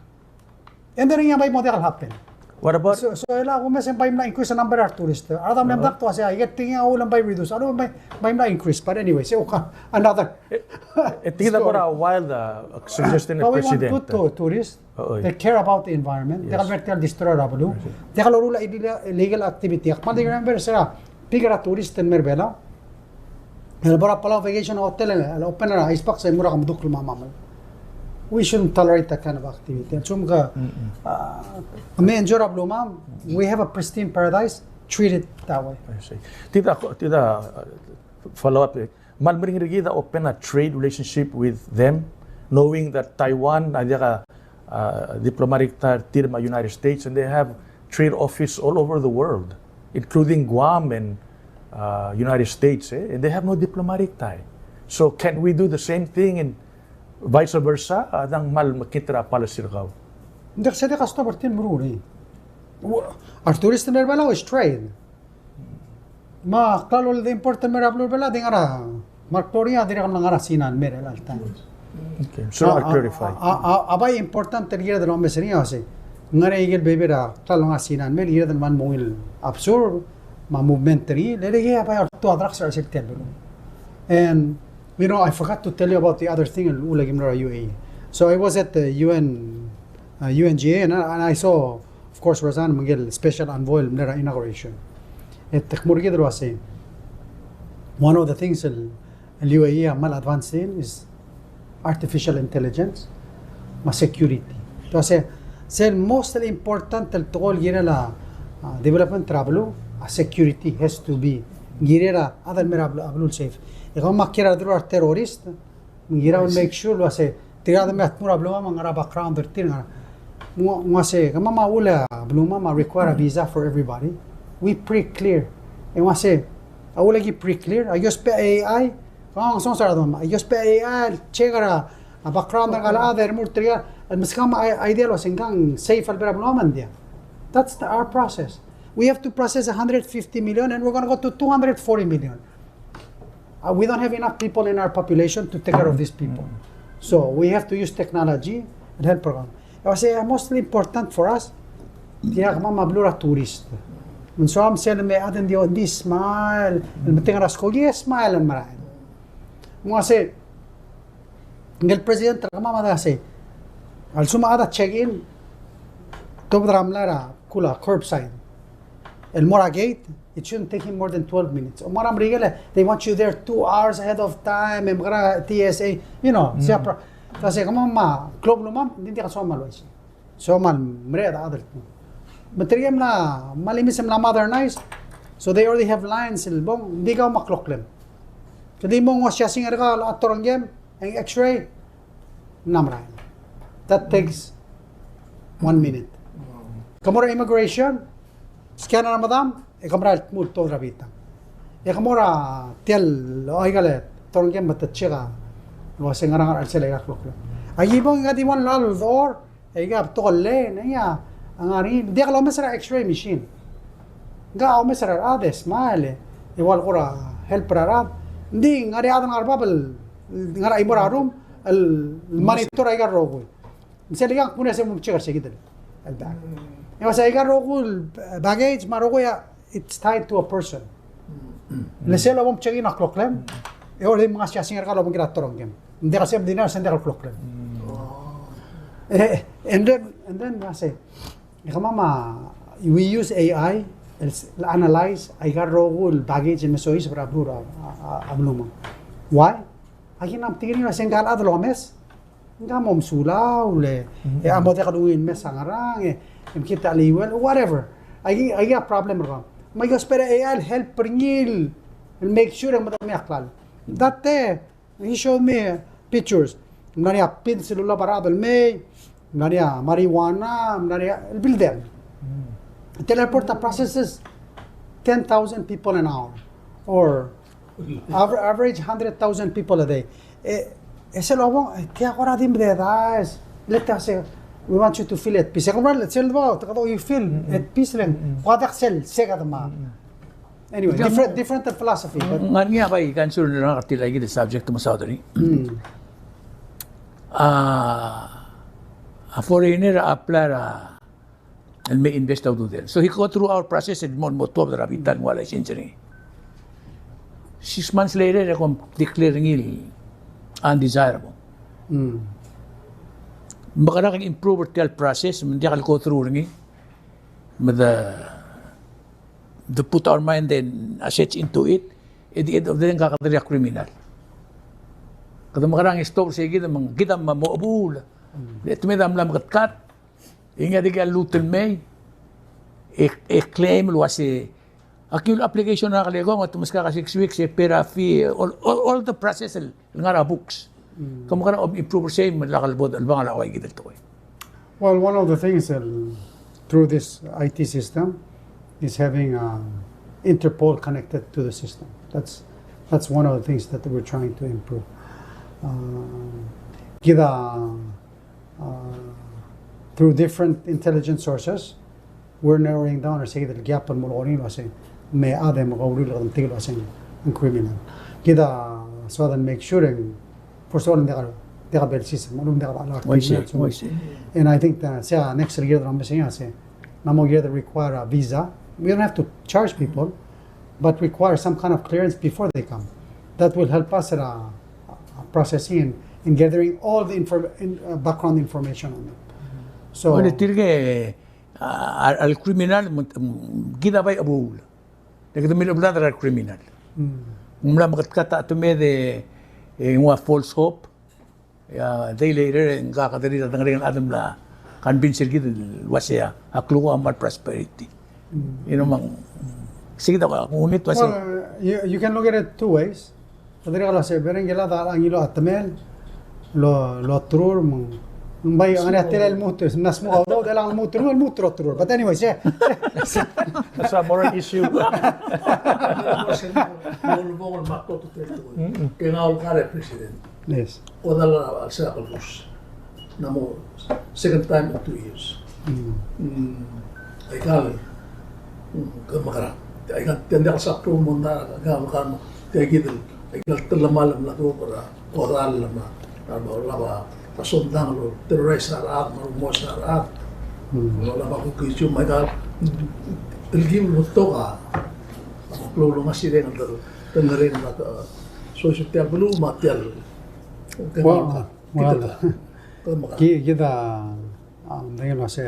And then ng bai mo diak el happen. What about? So, so e le kumes e ng bai mla increase a number er a tourist. A rechad a mle medakt el uase, aike el tekingel a uchul e ng bai reduce. A uchul e ng bai, bai mla increase. But anyway, se uka another. E, e, tia kid a story. Kora wild, uh, suggestion er a president. But we want good to-, tourists. Oo. They care about the environment. Yes. Diak el mer tia el destroy er a beluu. Yes. Diak el loruul a illegal, illegal activity. Ak kmal di remember se er a peak er a tourist el mer Belau. El bo er a Palau Vacation Hotel, el open er a ice box, e mo er a kemedukl me a mamel. We shouldn't tolerate that kind of activity. El sum ke, mm-mm, uh, me enjoy er a belumam, we have a pristine paradise, treat it that way. I see. Tia kid a, tia kid a, uh, follow up, eh. Me a le meringel er kid a open a trade relationship with them, knowing that Taiwan a diak a, uh, diplomatic tie er tir me a United States, and they have trade office all over the world, including Guam and, uh, United States, eh? And they have no diplomatic tie. So can we do the same thing and vice versa? A dang kmal mekngit er a policy er kau. Ng diak, se diak a stop er tir el meruul, eh. Our tourist el mer Belau is trade. Me a klalo el di important el mer a beluu er a Belau a di ngar er a, me a klou er ngii a dirrek el ngar er a Sina el mer er chelecha el taem. Okay, so a, I'll clarify. A, a, a, a bai important el kired el omes er ngii a se, ngar er ngii aike el bebil er a klalo el ngar er a Sina el mer el kired el kmal mo ungil absorb me a movement er ngii, le aike a bai oltuu a drugs er a chelsel tia el beluu. And, you know, I forgot to tell you about the other thing el uchul a ki mlo er a U A E. So I was at the U N, uh, U N G A, and I, and I saw, of course, Rosanne, me ngike el special envoy el mle er a inauguration. E te kmo er kid el uase, one of the things el, el U A E a kmal advance er ngii is artificial intelligence me a security. Te uase, sel most important el tekoi el kirel a, a, development er a beluu, a security has to be. Kirel a chad el mer a beluu, a beluu el safe. E kemam a kiei er a delul a re terrorist, me ng kirel el make sure el uase, tirka el me tmuu er a beluu me ng ngar er a background er tir, ngar er a, ng ua-, ng uase, kemam a uchul a beluu me a require a visa for everybody. We pre-clear. E ng uase, a uchul a ki pre-clear, a ki ousbech a AI, kemam a ngesonges er a domam, a ki ousbech a AI el check er a, a background er ngka el chad e remurt er tirka, el meskemam a idea el uase ng kang safe a lebo er a beluu me ng diak. That's the, our process. We have to process a hundred fifty million and we're gonna go to two hundred forty million. Uh, we don't have enough people in our population to take care of these people. So we have to use technology and help program. E uase, uh, mostly important for us, tia kemam a beluu er a tourist. Me ng soam sel me a chad e ng di, oh, ng di smile, el metengel er a skoki e smile el merael. Me ng uase, ngike el president er kemam a di uase, a lsekum a chad a check in, tuobed er a mlai er a kuk curbside el mo er a gate, it shouldn't take him more than twelve minutes. Omko er a Merikel, they want you there two hours ahead of time, e mekerang a T S A, you know, se a pro-, te uase kemam a klou a belumam, ng di ng diak el soam el uaisei. Soam el mereched a chad el tmuu. Me tirke el mla, me a limes e mla modernize, so they already have lines el bong, ng di kau me a kloklem. Kede di mo nguu a siasing er kau el torengkem, e ng X-ray, ng mla merael. That takes one minute. Ke mo er a immigration, scan er a medam, e ke merael el tmuu el tuobed er a bitang. E ke mo er a tia el, o, aika el torengkem me te check a, el uase ngerang a chelsel aika el kloklem. Aki bong, e ke di one el uldechor, e ke betok el line, e a ngar er ngii, ng diak lomes er a X-ray machine. Ng omes er a rechad e smile, e ua el kora help er a rechad. Ng di ngar er ngii a chad el ngar er a bab el, ngar er a chimo er a room, el monitor aika el rokui. Me sel ikang kmo ng uase mo check er se kid el bag. E uase aika el rokui el baggage me a rokui a, it's tied to a person. Le sel bo mcheck in a kloklem, e already mngai a siasing er kau el obengkel a torengkem. Ng diak el sebeched el deny el uase ng diak el kloklem. E, and then, and then, me uase, E kemam a, we use A I el s-, el analyze aika el rokui el baggage el me soiseb er a beluu er a, a, a, a beluu me. Why? Aki mla metik er ngii el uase ngka el chad el omes, ngka a mo mesulang, le, e a mo diak el ungil el mes a ngerang, e, e mekngit a leuel, whatever. Aki, aki a problem er kemam. Me aki ousbech er a A I el help er ngii el, el make sure e ng medak el mei a klalo. That, e, He showed me pictures. Ng mla er ngii a pins el ulab a rechad el mei, ng mla er ngii a marijuana, ng mla er ngii a, el building. Tia el airport a processes ten thousand people an hour, or aver-, average hundred thousand people a day. E, e sel obong, e, tia kora di mededaes. Let us say, we want you to feel at peace. E kora sel bo, te kede you feel at peace le ng. Kora diak sel, se kede ma. Anyway, different, different philosophy, but ng ngar er ngii a bai, kan sur er ngak a tir a ikid el subject me saod er ngii. A, a foreigner a apply er a, el me invest a ududel. So he go through our process el mo, mo tuobed er a bita el nguu a license er ngii. Six months later, e kom declare er ngii el undesirable. Mekerang e improve er tia el process, me ng diak el go through er ngii. Me the the put our mind and assets into it, at the end of the day, ng kakederir a criminal. Kede mekerang e stop er se kid me ng kid a mo chebuul. Le te mei e mla meketkat, e ngii a dikea lluut el mei, e, e claim el uase, a kiul application er a kelekong, e te meskak a six weeks, e pay er a fee, all, all, all the process el el ngar er a books. Ke mekerang e improve er sei me lak el bo el bang a ua ikid el tekoi. Well, one of the things, uh, through this I T system is having, uh, Interpol connected to the system. That's, that's one of the things that we're trying to improve. Uh, kid a, uh, through different intelligence sources, we're narrowing down er se kid el gap el mo er ngii el uase me a chad e mo uriul e kede metik el uase ng criminal. Kid a soad el make sure, first of all, ng diak a, diak a belsiseb, me a lechub e ng diak a criminal. And I think the, se a next year er a mesa, se ng mo year that require a visa. We don't have to charge people, but require some kind of clearance before they come. That will help us at, uh, processing and, and gathering all the inform-, in, uh, background information on them. So, well, tirke, a, a, a criminal, mm, kid a bai chebuul. Le kede milechebelad er a criminal. Ng mla meketkat a chetemed e, e nguu a false hope. E a day later, e ng kakederir a dengerenger el chad el mla convince er kid el uase a klukuk a kmal prosperity. You know, me ng, se kid a kuk unit uase. Well, uh, you, you can look at it two ways. Kede dirrek el uase, bereng el chad a ngiluu a temel, lo, lo terur, me ng, ng bai, ng ngar er ngii a tela el lmuut, ng mla smuk a udoud, e le ng lmuut er ngii, el lmuut er a terur. But anyways, yeah. That's a moral issue. Ke ngak a President. Yes. Kodall a sel kelebus. Ng mo second time in two years. Mm. Mm. Aikal, mm, ke mekerang. Aikal, tia ng diak el sa approve el mondai, aikal, aikal, aikal telemall el mla tuobed er a kodall me a, me a, me a, me a sondang el terrorize a rechad, me a rumoes a rechad. Mm. Me a lak a kuk issue me aikal, mm, telkib el betok a, a klou el ngesireng el, el ngerang el, uh, soiseb er tia el beluu me tia el, well, Well, ki-, kid a, um, medengei el uase,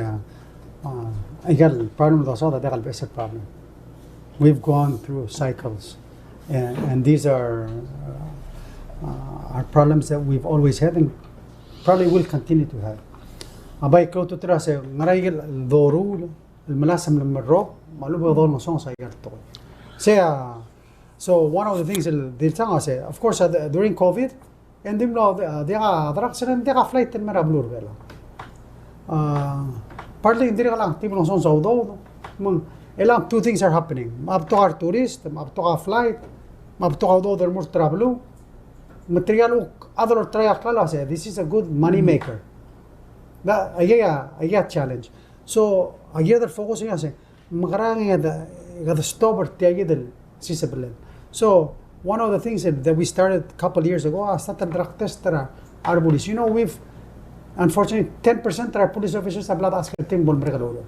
uh, aikal problem el dosaod a diak el beches el problem. We've gone through cycles, and, and these are, uh, uh, are problems that we've always had and probably will continue to have. A bai klou a ultutelel el uase, ngera aikel doruul el melasem el merok, me a lechub e dolengesonges aikal tekoi. Sei a, so one of the things el dilsang a se, of course, uh, during COVID, e ng di mlo, uh, diak a drugs, e ng diak a flight el mei er a beluu er a Belau. Uh, partly ng dirrek el ng di mlo ngesonges a udoud, me ng, e le ng two things are happening. Me a betok a retourist, me a betok a flight, me a betok a udoud el remurt er a beluu. Me tirke el kuk chad el olterau a klalo a se, this is a good money maker. Aikei a, aikei a challenge. So, a kid el focus er ngii a se, mekerang e kede, kede stop er tia kid el sisebellel. So, one of the things that, that we started a couple years ago, a start el drug test er a, a rebulis. You know, we've, unfortunately, ten percent er a police officers a bla dechaske er tir me bo lemerek el oureor.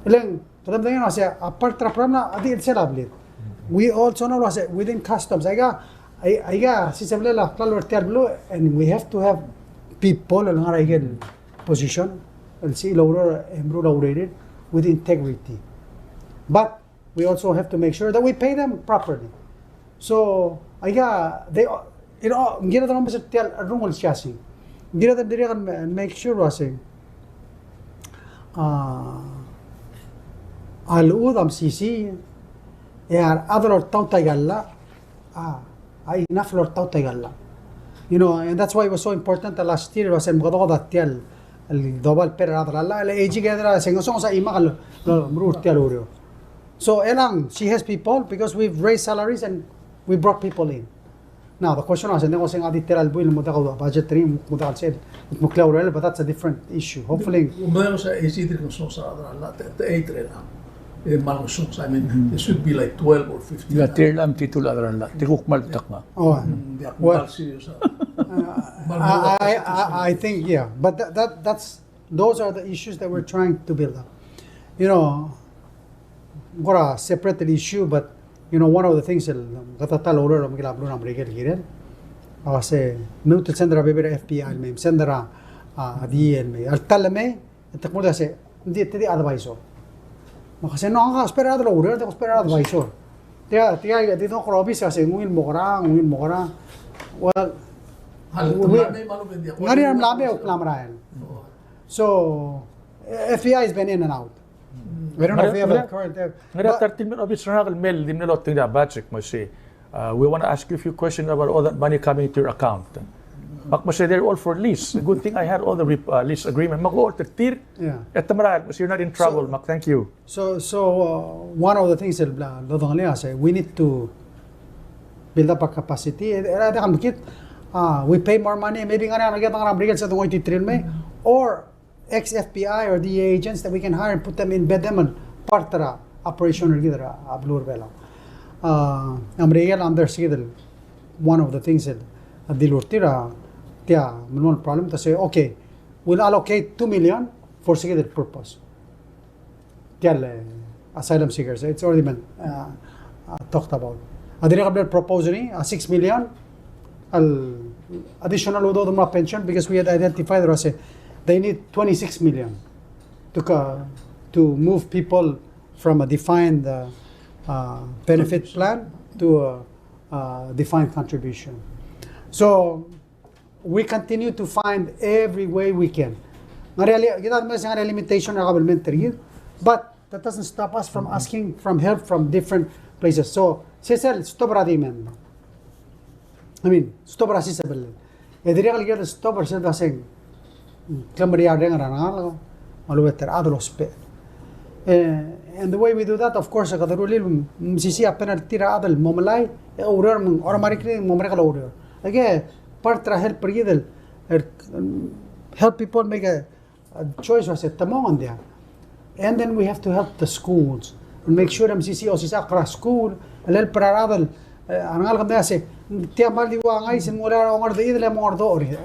E le ng, kede medengei el uase, a part er a problem a di chelsel a blid. We also know el uase, within customs, aika, ai-, aika sisebellel a klalo er tia el beluu, and we have to have people el ngar er a aikel position. el sebechir el oureor e meruul a urerir with integrity. But we also have to make sure that we pay them properly. So, aika, they, you know, ng kired el omes er tia el rungel siasing. Ng kired el dirrek el make sure el uasei, a, a lechub a mesisiich, e a rechad el oltaut aika el llach, a, a enough el oltaut aika el llach. You know, and that's why it was so important the last year, el uasei mekedong a tia el, el doba el pay er a rechad el llach, el age gap er a, se ng ngesonges a chimak el, el meruul er tia el ureor. So, Elang, she has people because we've raised salaries and we brought people in. Now, the question was, and then was saying, a di tia el buil, mo diak a budget er ngii, mo diak el sel, mo klou el, but that's a different issue. Hopefully. Mo diak a issue, dirk ngesonges a rechad el llach, te, te, te, te, I mean, it should be like twelve or fifteen. Ia, tir el metitur a rechad el llach, tir kuk kmal betok a. Oh, mm, yeah, well, kmal serious a. Uh, kmal I, I, I, I think, yeah, but that, that, that's, those are the issues that we're trying to build up. You know, ng kora separate issue, but, you know, one of the things el, kede ta el oureor el omekeroul a beluu er a Merikel el kirel, a uase, ng lmuut el send er a bebil er a FBI el mei, send er a, a, D E A el mei, a ta el mei, e te kmo di uase, ng di, te di advisor. Me kese, no, ng ousbech er a rechad el oureor, te ousbech er a rechad el advisor. Tia, tia, tia, di dong kora obis a se, ng ungil mo kora, ng ungil mo kora. Well, ng ngar er ngii a mla mei, me a mla merael. So, FBI has been in and out. We don't know if we have a current, uh, ngar er ngii a ta er tir el mei er a obis er ngak el mei el di mle otengii a budget, me sei, uh, we want to ask you a few questions about all that money coming into your account. Me ak mesa, they're all for lease. Good thing I had all the rep-, uh, lease agreement. Me ak olterau er tir. Yeah. E te merael, me sei, you're not in trouble. So, me ak, thank you. So, so, uh, one of the things el bla, lodengelii a se, we need to build up a capacity. E, e, e, uh, we pay more money. Maybe ngar er ngii a, ngar er ngii a Merikel se dongoit er tir el mei. Or ex-FBI or DEA agents that we can hire and put them in, embed them in part er a operation er kid er a beluu er a Belau. Uh, a Merikel a under, se kid el, one of the things el, a dilu er tir a, tia, melemolem el problem, te se, okay, we'll allocate two million for se kid el purpose. Tia el, uh, asylum seekers, it's already been, uh, uh, talked about. A dirrek el bla el propose er ngii, a six million, el additional udoud el mo er a pension, because we had identified, er a se, they need twenty-six million to co-, to move people from a defined, uh, uh, benefit plan to a, uh, defined contribution. So, we continue to find every way we can. Ngar er ngii a li-, kid a mesa ngar er ngii a limitation er a government er kid, but that doesn't stop us from asking from help from different places. So, se sel stop er a demand. I mean, stop er a sisebellel. E dirrek el kired el stop er sel baseng. Klemeriareng er a rengalek, me a lechub e te rechad el ousbech. Eh, and the way we do that, of course, kede rullii, mm, mesisiich a penalty er a rechad el mo melai, e oureor me ng automatically mo merek el oureor. Aike, part er a help er kid el, er, mm, help people make a, a choice, uase te mong, ng diak. And then we have to help the schools and make sure e mesisiich a osisechakl er a school el help er a rechad el, eh, a rengalek el mei a se, tia me a di ua ngais e ng ua er a ongerdecheduch e mo ongerdechor, eh,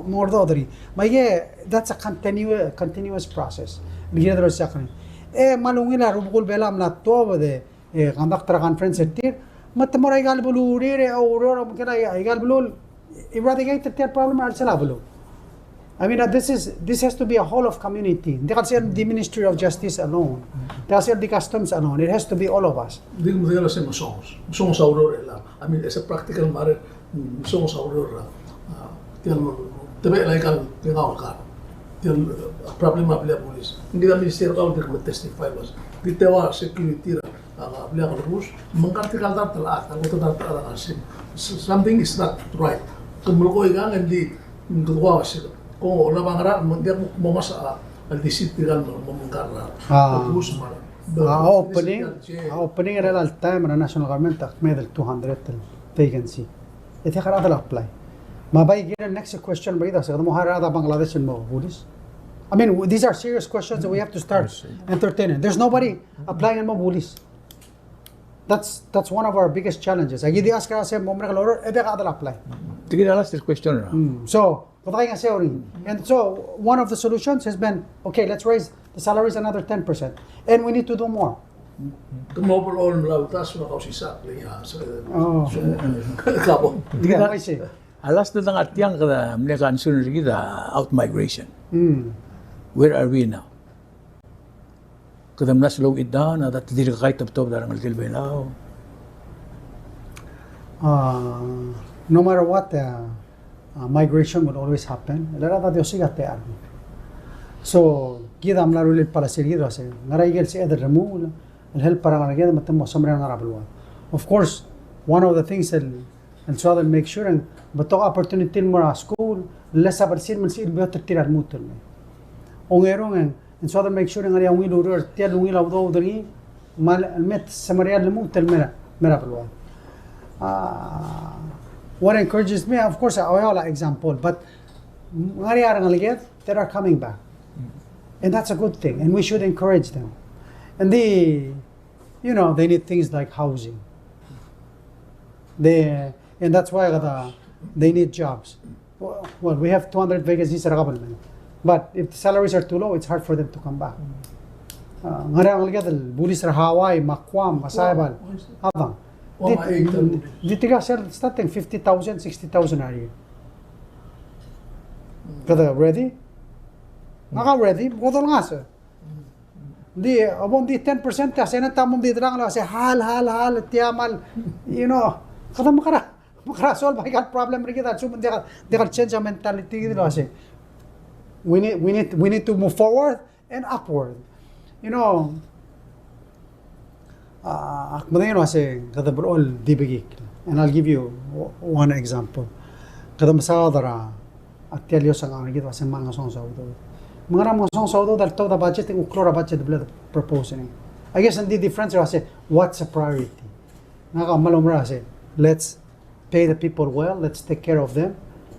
mo ongerdechor. Me aike, that's a continu-, continuous process. El kired el osisechakl er ngii. E me a ungil a rubekul Belau a mla tuobed e, e conduct er a conference er tir, me te mo er aika el beluu er tir e oureor, me ke er aika el beluu, eradicate tia el problem er a chelsel a beluu. I mean, uh, this is, this has to be a whole of community. Ng diak el sel di Ministry of Justice alone. Ng diak el sel di Customs alone. It has to be all of us. Ng di, ng di el se mesonges. Mesonges a ureor er chelechang. I mean, as a practical matter, mesonges a ureor er a, uh, tia el, te mei el aika el, tia el, uh, problem a blil a bulis. Ng di a minister a dirk me testify el uase, di te ua security er a a, a blil a kerus, me ng kar tirka el dart el chad, a kot el dart el chad a ngar er sei. S-, something is not right. Ke melekoi kang e ng di, ng kede ua se, ko olab a ngerachel, me ng diak mo, mo mesa a, a deceit tirka el mo, mo mengkar er a, a, kerus me a, a opening, a opening er a chelecha el taem er a national government a kmeed el two hundred el vacancy. E diak a rechad el apply. Me a bai kired el next question, bai di se kede mo hire a rechad er a Bangladesh el mo bulis. I mean, w-, these are serious questions that we have to start entertaining. There's nobody applying el mo bulis. That's, that's one of our biggest challenges. Aki di ask er a se mo merek el oureor, e diak a chad el apply. Tia kid a last question er a. Mm. So, kede kaingeseu er ngii. And so, one of the solutions has been, okay, let's raise the salaries another ten percent. And we need to do more. Ke mo overall el mla uldasu er a kausisechakl el, ia, so, oh, so, kabo. Tia kid a, I see. A last el dengar tiang kede mle concern er kid a outmigration. Mm. Where are we now? Kede mla slow it down, a, that dirk kait of top darang el kel Belau. Uh, no matter what, uh, uh, migration will always happen. El chad a di osiik a techall. So, kid a mla rullii el policy er kid el uase, ngera ikel sebeched el remuul el help er a rengeleked me te mo semeriar a ngar er a beluad. Of course, one of the things el, el soad el make sure, e ng betok a opportunity el mo er a school, el lesa belsir me ng sebechir el beot er tir a lmuut el mei. Ongerung e ng, e ng soad el make sure e ng ngar er ngii a ungil ureor er tia el ungil a udoud er ngii, me a le, el me te semeriar a lmuut el mei er a, mei er a beluad. Uh, what encourages me, of course, a, a example, but ng ngar er ngii a rengeleked that are coming back. And that's a good thing, and we should encourage them. And they, you know, they need things like housing. They, and that's why the, they need jobs. Well, we have two hundred vacancies er a government. But if the salaries are too low, it's hard for them to come back. Uh, ngar er ngii a rengeleked el bulis er a Hawaii, me a Guam, me a Saibal, a dang. Di, di tirka sel starting fifty thousand, sixty thousand a year. Kede ready? Ngak a ready, bo dolngasech. Di, a bo di ten percent a Senate a mo di drang el uase hal, hal, hal, tia mal, you know, kede mekerang, mekerang solve aika el problem er kid a lsekum ng diak, diak el change a mentality er kid el uase. We need, we need, we need to move forward and upward. You know, a, ak medengei el uase kede blechoel di bekikl. And I'll give you o-, one example. Kede mesaod er a, a tia el iosang er kid el uase me a ngesonges a udoud. Me ngera me a ngesonges a udoud a le top er a budget, e ng klou er a budget el bla de propose er ngii. I guess ng di difference er a uase, what's a priority? Ngak a kmal oumera el uase, let's pay the people well, let's take care of them,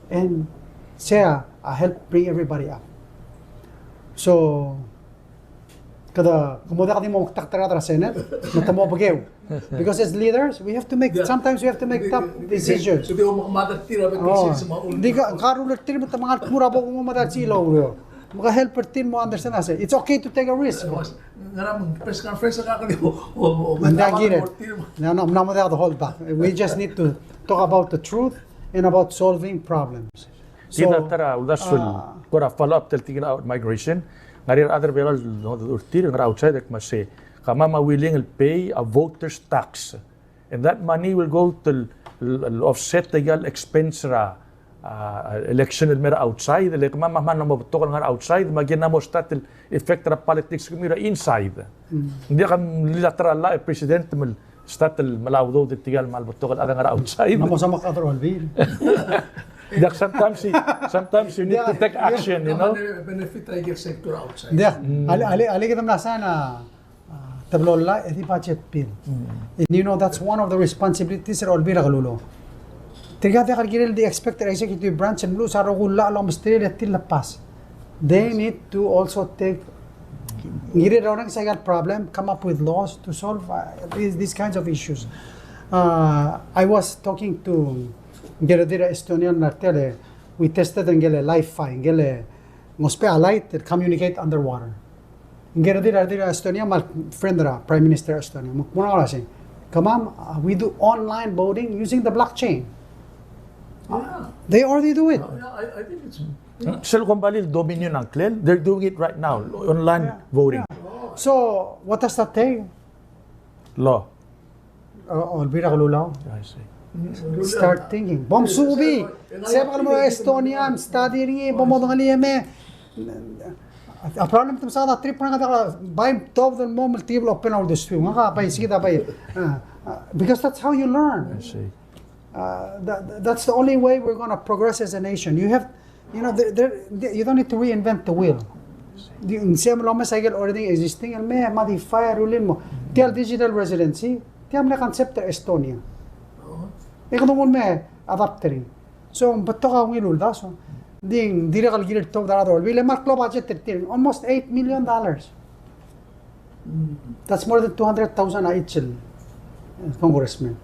and sei a, a help bring everybody up. So, kede, kede mo diak di mo mektek er a rechad er a Senate, me te mo bekeu. Because as leaders, we have to make, sometimes we have to make tough decisions. Oh, di ka, ka rullii er tir me te mengal kmu er a bo kmo me a dal silo, bro. Me ke help er tir mo understand a se. It's okay to take a risk. Ngera me ng press conference a kede, o, o, o, ng diak kirel. No, no, ng mla mo diak de hold back. We just need to talk about the truth and about solving problems. Tia a ta er a uldasu el kora follow up tia el tekingel a migration. Ng ngar er ngii a rechad er a Belau el, no, er tir el ngar er a outside el kmo se, kemam a willing el pay a voter's tax. And that money will go to el, el, el offset aika el expense er a, a, election el mei er a outside, le kemam a mla mo betok el ngar er a outside, me a ker a mo start el effect er a politics er kemiu er a inside. Ng diak a mle ta er a llach e president me start el melai a udoud er tirka el kmal betok el chad el ngar er a outside. Ng mo soak a chad er a Olbiil. Diak, sometimes you, sometimes you need to take action, you know. Benefit aika el sector outside. Diak, alii, alii, alii kede mla sign a, a, teblo el llach e di budget bill. And you know, that's one of the responsibilities er a Olbiil er a Kelulau. Tirka diak el kirel di expect er a executive branch el meluches a rokui el llach el omesterir e tir el pass. They need to also take, kirir el orrenges aika el problem, come up with laws to solve, uh, these, these kinds of issues. Uh, I was talking to ngike el redil er a Estonia el mla er tia el, we tested ngike el Li-Fi, ngike el ngousbech a light, el communicate underwater. Ngike el redil er a, redil er a Estonia, me a friend er a Prime Minister er a Estonia. Me ng kmo er a uase, kemam, uh, we do online voting using the blockchain. Yeah. They already do it. Yeah, I, I think it's Silicon Valley el Dominion a ngklel, they're doing it right now, online voting. Yeah. So, what does that take? Law. Uh, Olbiil er a Kelulau. I see. Start thinking. Bo msuub. Sebechek el mo er a Estonia, study er ngii, bo modengelii e mei. A problem te mesaod a trip er ngak a bai tuobed el mo meltibel open a uldesuiu. Ngak a bai sikid a bai. Uh, uh, because that's how you learn. I see. Uh, that, that's the only way we're gonna progress as a nation. You have, you know, there, there, there, you don't need to reinvent the wheel. Di, ng sebechem el omes aike el already existing, el me modify a rullii el mo. Tia el digital residency, tia a mle concept er a Estonia. E kede nguu el me adapt er ngii. So, ng betok a ungil uldasu. Di, ng dirrek el kirir el tuobed er a rechad er a Olbiil, e kmal klou a budget er tir. Almost eight million dollars. That's more than two hundred thousand a each el, el congressman.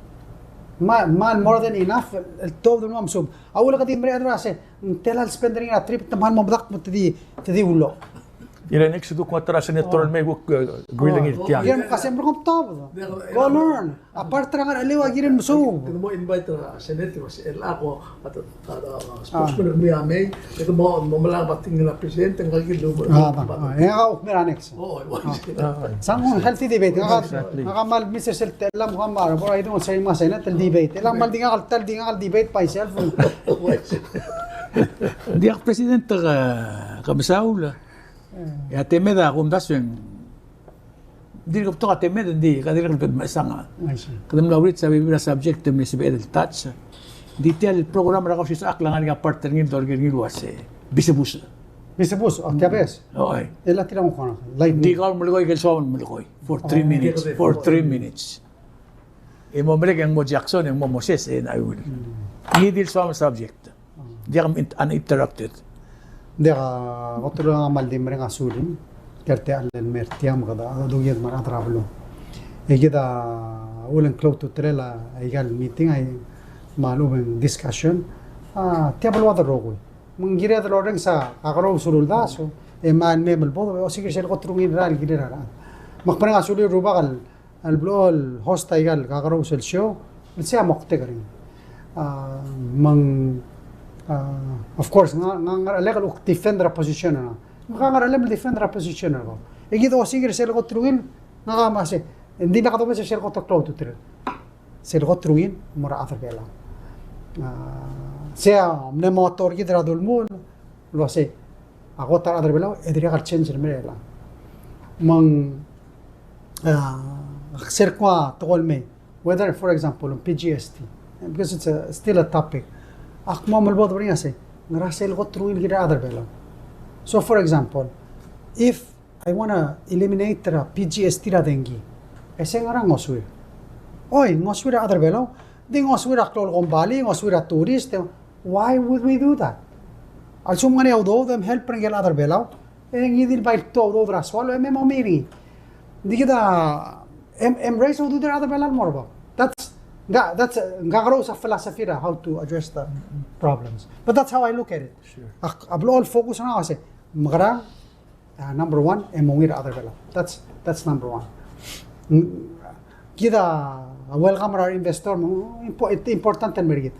Ma, ma more than enough el, el tuobed el mo msuub. A uchul e kede di mereched el uase, ng tela el spend er ngii er a trip, te kmal mo medakt me te di, te di uloch. Ira next du kmo a ta er a senator el mei kuk, eh, agree er ngii er tiang. Ira mkasem er kom top. Go learn. Apart er a ngar er a eleu a kirir mesuub. Kede mo invite er a Senate, el a ko, a ta, a ta, a spokesman er ngii a mei, kede mo, mo melang a betik el president, ngka el kirel. Ah, ba. Ah, e ngak a kuk mei er a next. Oh, oh, oh. Sa ng healthy debate. Ngak a, exactly. Ngak a kmal miss er sel techellam, kmal, bora idung sei me a Senate el debate. Chelecha kmal di ngak el ta el di ngak el debate myself. Ng diak, President, ke, ke mesaul. E a temed a kumdasu e ng dirk betok a temed, ng di, ka dirrek el bed mechesang a. I see. Kede mla reach a bebil er a subject el mle sebeched el touch. Ng di tia el program er a Kausisechakl a ngar er ngii a part er ngii el dorkir er ngii el uase bisebus. Bisebus, o tia bes? Oi. E le tirka a kuk kora, lightning. Ng di kau el melekoi, ke soam el melekoi for three minutes, for three minutes. E mo merek e ng mo Jackson, e ng mo Moses, e ng a ul. Ngii di el soam el subject. Diak, uninterrupted. Diak, a, kot el ngar er ngii a kmal di mereng a sulim, ker tia el mei er tiang me kede, a, dongii me a rechad er a beluu. E kid a, uleklou a ultutelel a ikal meeting, a, me a lechub e ng discussion, a, tia beluad el rokui. Me ng kired el orrenges a kakerous el uldasu, e kmal mei el bo, e osiik er sel kot el ungil er a, el kirel a rechad. Me ak mereng a sulir rubak el el blechoel el host a ikal kakerous el show, el sei a moktek er ngii. A, me ng, a, of course, ngak, ngak a ngerchelek el kuk defend er a position er ngak. Ngak a ngerchelem el defend er a position er kau. E kid a osiik er sel kot el ungil, ngak a mesa, e ng di lak domes er sel kot el klou a ultutelel. Sel kot el ungil, mo er a chad er a Belau. A, sei a mle motto er kid er a dulemuul, el uase, a kot er a rechad er a Belau, e dirrek el change el mei er chelechang. Me ng, a, sel kmo tekoi el mei, whether, for example, PGST, because it's a, still a topic. Ak mo melebodeb er ngii a sei, ngera sel kot el ungil el kirel a rechad er a Belau. So, for example, if I wanna eliminate er a PGST er a dengki, e sei ngera ngosuir? Oi, ngosuir a rechad er a Belau, di ngosuir a klou el kombalii, ngosuir a tourist, why would we do that? A lsekum ng ngar er ngii a udoud e mhelp er ngike el chad er a Belau, e ngii di el bai ltuu a udoud er a soal, e me mo mei er ngii. Ng di kid a, e, e raise a udoud er a rechad er a Belau el mo er bab. That's, that, that's, uh, ngak a kakerous a philosophy er a how to address the problems. But that's how I look at it. Sure. A, a blechoel focus er ngak a uase, mekerang, a, number one, e mo ungil er a rechad er a Belau. That's, that's number one. Mm, kid a welcome er a investor, mm, impo-, important el mei er kid.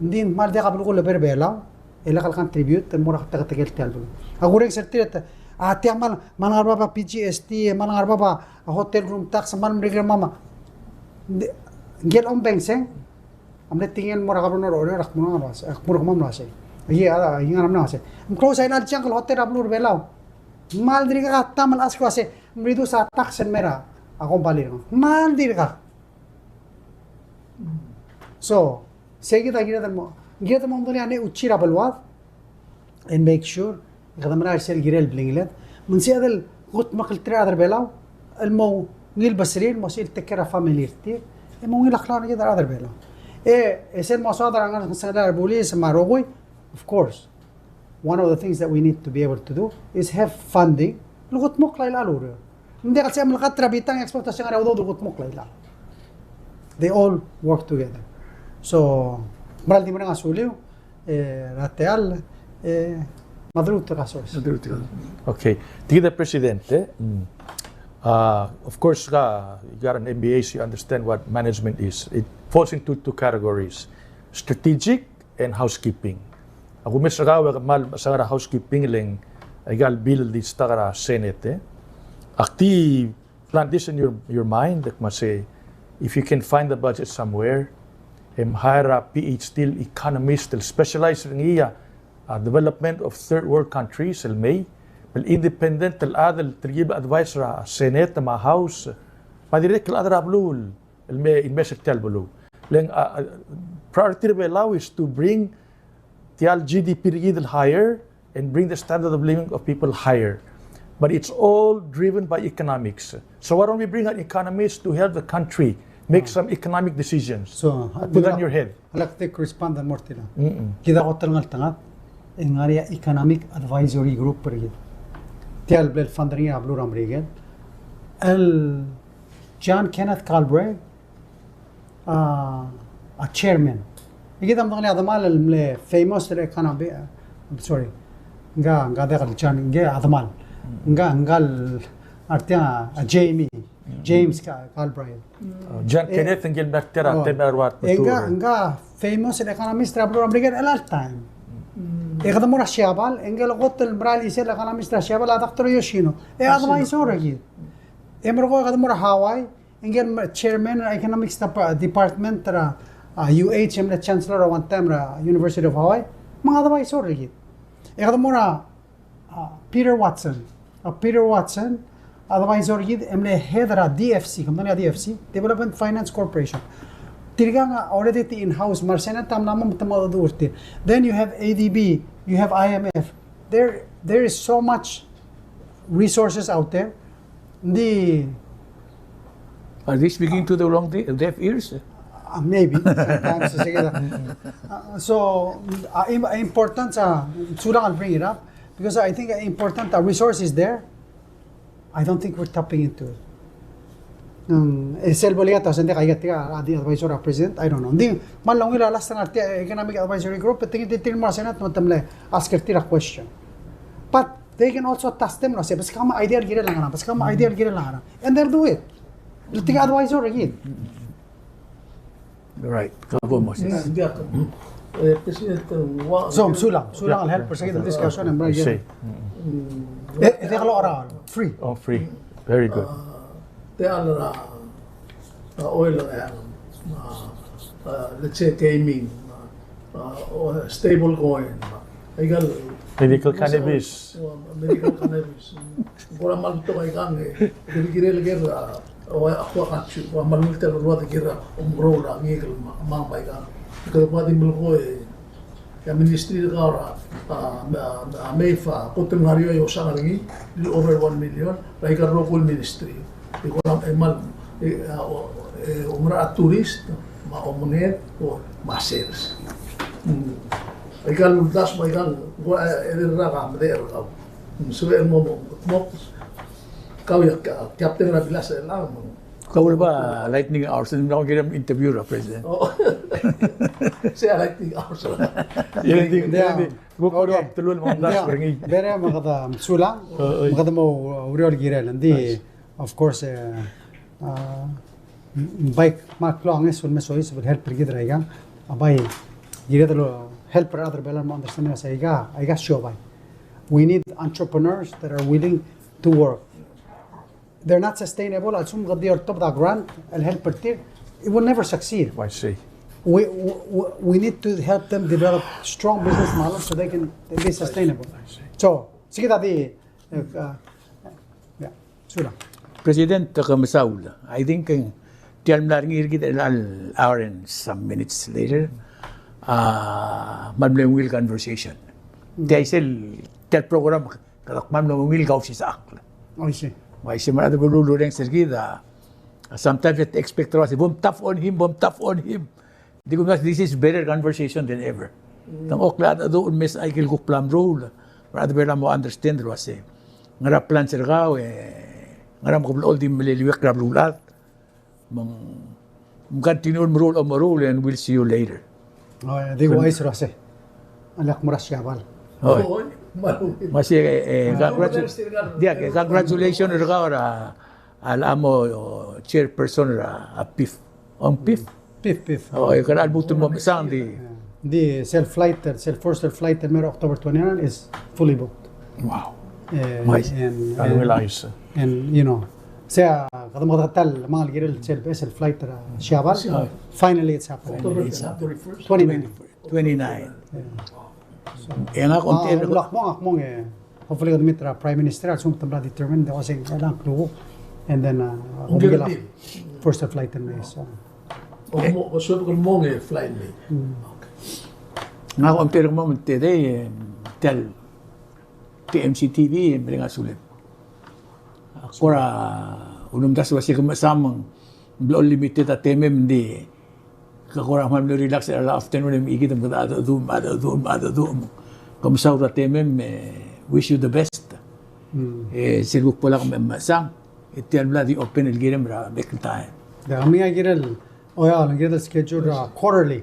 Ng di ng kmal diak a belkul a bo er a Belau, e lak el contribute el mo er a tekingel tia el beluu. A kurrenges er tir e te, a, tia kmal, kmal ngar er bab a PGST, kmal ngar er bab a hotel room tax, kmal merek er a mama. Ng di, ngike el ombeng sei, a mle tekingel el mo er a governor er a Oreor, ak mo er a, ak mo er a kemam el uase. Aike, a, aike ngar er a mle uase, me ng klou a sel chunk el hotel er a beluu er a Belau. Kmal dirkak a taem el ask el uase, me reduce a tax el mei er a, a kombalii er kau. Kmal dirkak. So, sei kid a kired el mo, kired el mo medengelii a neuchi er a beluad, and make sure e kede merael er sel kirel el blingiled. Me ng sebeched el kutmeklterir a rechad er a Belau el mo ungil beserir, mo sebechir el take care er a family er tir, e mo ungil a klaodengei er kid a rechad er a Belau. E, e sel mo soad er a ngar er a bulis me a rokui, of course, one of the things that we need to be able to do is have funding el kutmokl a chelecha el ureor. Ng diak el sebechem el cut er a bita e ng expect el uase ng ngar er ngii a udoud el kutmokl a chelecha. They all work together. So, mera el di mereng a suliu, e, er a techall, e, me a dulu tirka source. Me a dulu tirka. Okay. Tia kid a President, e? Mm. Uh, of course, ka, you got an M B A, so you understand what management is. It falls into two categories. Strategic and housekeeping. Ak omes er kau e kmal mechesang er a housekeeping le ng aika el bill el di stuck er a Senate, e. Ak di plant this in your, your mind, ak me sei, if you can find the budget somewhere, e mo hire a PhD el economist el specialize er ngii a, a development of third world countries el mei, el independent el chad el telkib el advice er a Senate me a House, me a dirrek el chad er a beluu el me, el mei er tia el beluu. Le ng, a, a, priority er a Belau is to bring tia el G D P er kid el higher and bring the standard of living of people higher. But it's all driven by economics. So why don't we bring an economist to help the country make some economic decisions? So, put that in your head. I'd like to respond more to that. Mm-mm. Kid a kot el ngeltengat, e ng ngar er ngii a economic advisory group er kid. Tia el bla el fund er ngii a beluu er a Merikel. El John Kenneth Galbraith, a, a chairman. E kid a medengelii a demal el mle famous el economy, a, I'm sorry. Ngka, ngka diak el John, ngke a demal. Ngka, ngka el, a re tiang, a, Jamie, James Ga-, Galbraith. Uh, John Kenneth, ngike el mla er tia er a, oh, temel a rua, e ngka, ngka famous el economist er a beluu er a Merikel er chelecha el taem. E kede mo er a Siabal, e ngike el kot el merael isel economist er a Siabal a Doctor Yoshino. E advisor er kid. E merekong e kede mo er a Hawaii, e ngike el chairman er a economics dep-, department er a, a, U H, e mle chancellor er a one time er a University of Hawaii, me ng advisor er kid. E kede mo er a, a, Peter Watson. A Peter Watson, advisor er kid, e mle head er a D F C, kede medengei a D F C, Development Finance Corporation. Tirkang a already di in-house, me a re Senate a mla mo me te mo dmu er tir. Then you have A D B, you have I M F. There, there is so much resources out there. Ng di, are they speaking to the wrong de-, deaf ears? Uh, maybe. Sometimes, uh, so, uh, im-, important, uh, sulang, I'll bring it up, because I think important, uh, resource is there. I don't think we're tapping into it. Mm, e sel bo el ua se ng di aika tirka a di advisor er a president, I don't know. Ng di, me a ungil a last er tia economic advisory group, e te ngii di tir el mo er a Senate me te mle ask er tir a question. But they can also task them, no, se, beskak me a idea el kirel a ngerang, beskak me a idea el kirel a ngerang. And they'll do it. El tirka a advisor er kid. Right. Ka bo, Moses. Yeah, yeah. Eh, President, uh, wa-, so, sulang, sulang el help er se kid el discussion, e mera el, I see. E, e, diak lorael, free. Oh, free. Very good. Uh, tia el, uh, uh, oil, uh, uh, uh, let's say gaming, uh, uh, or stable coin, uh, aika el medical cannabis. Uh, medical cannabis. Ng kora mal betok aikang e, kirel, kirel ker, uh, ua, ua, ua, ua mal mult el ua de ker a omekeroul er a ngikel me a, me a, me aikang. Kede kuk di melekoi e a ministry er kau er a, a, a, a MEIF a kot el ngar er eou e osang er ngii, el over one million, er aika el rokui el ministry. E kora, e mal, e, a, o, e, omekeroul a tourist, me a omenged, o, me a sales. Mm. Aika el uldasu me aikang, kora, e, e, er a ka, medechel er kau. Mm, sebechel el mo, mo, mo, kau a, a, captain er a bilas er chelechang. Kau el ua lightning hours, ng mla kirem interview er a president. Oh. Sei a lightning hours. Ia, ng di, ng di, ng di, ng di, kuk kau a telul el mo omdasu er ngii. Bere me kede mesulang, me kede mo oureor el kirel. Ng di, of course, e, a, ng bai kmal klou a ngeso el me soiseb el help er kid er aikang. A bai kired el help er a rechad er a Belau el mo understand el uasei aika, aika siobai. We need entrepreneurs that are willing to work. They're not sustainable, a lsekum kede di oltobed a grant el help er tir, it will never succeed. I see. We, we, we need to help them develop strong business models so they can be sustainable. I see. So, se kid a di, e, a, yeah, sulang. President, ke mesaul. I think, e, tia el mla er ngii er kid el hour and some minutes later, a, me ng mle ungil conversation. Mm. Tia isel, tia el program, kede kmal mle ungil kausisechakl. Oh, I see. Uaisei me a rechad er a beluu el orrenges er kid a, sometimes e te expect er a uasei, bom tough on him, bom tough on him. Di kumdasu, this is better conversation than ever. Mm. Te ng oklechad a cheduch el mes aike el kuk bla mruul. Me a rechad er a Belau a mo understand el uasei ngera plans er kau, e ngera me ke blechoel di meleliuekl er a beluulechad. Me ng, me ng continue el meruul, meruul, and we'll see you later. Oh, e di uaisei er a sei. A lak mo er a Siabal. Oh. Me sei, e, e, congratu-, diak, e, congratulations er kau er a, a locha mo, o, chairperson er a, a PIF. Ong PIF? PIF, PIF. Oh, e kede lmuut el mo mechesang di. Di sel flight, sel first flight el mei er a October twenty-nine is fully booked. Wow. E, nice. And, and, and, you know, sei a, kede mo kede ta el mle kirel sel, sel flight er a Siabal. Siabal. Finally, it's happening. October thirty-first. Twenty-nine. Twenty-nine. Yeah. So, e ngak a, omtechei, a, ngak a kmo, ngak a kmo, e, hopefully kede meet er a Prime Minister, a lsekum te mla determine, the uasei, e, ng klukuk. And then, a, hopefully, first flight el mei, so. O, mo, o, suebek el mong e fly el mei. Mm. Okay. Ngak a omtechei el kmo me ng tedei, e, tia el T M C T V, e, mereng a sulem. Ak kora ulemdasu el uasei ke mechesang me ng blechoel limited a temem, ng di ke kora kmal mle relax er a afternoon e mei kid me kede decheduch, me decheduch, me decheduch. Ke mesaul er a temem, e, wish you the best. Mm. E sel kuk bo lak mechesang, e tia el bla di open el kirem er a bek el taem. Diak, me ng kirel, oh yeah, ng kirel schedule er a quarterly.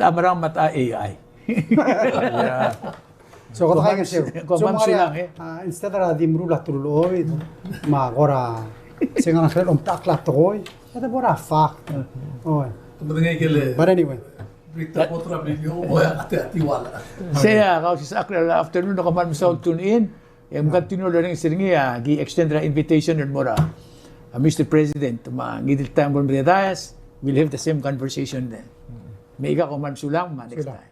ta merang me ta A I. So, kede kaingeseu. Kom kmal mesulang, e. Ah, instead er a di meruul a teruich me a kora se ngar er ngii a omtak el tekoi. Kede bo er a fact. Oi. But anyway. Sei a Kausisechakl er a afternoon, kom kmal mesaul el tune in. E ng continue el orrenges er ngii, a ki extend er a invitation el mo er a, a, Mister President, me ngii di el taem el bo el mei er a dais, we'll have the same conversation then. Me aika, kom kmal mesulang, me a next time.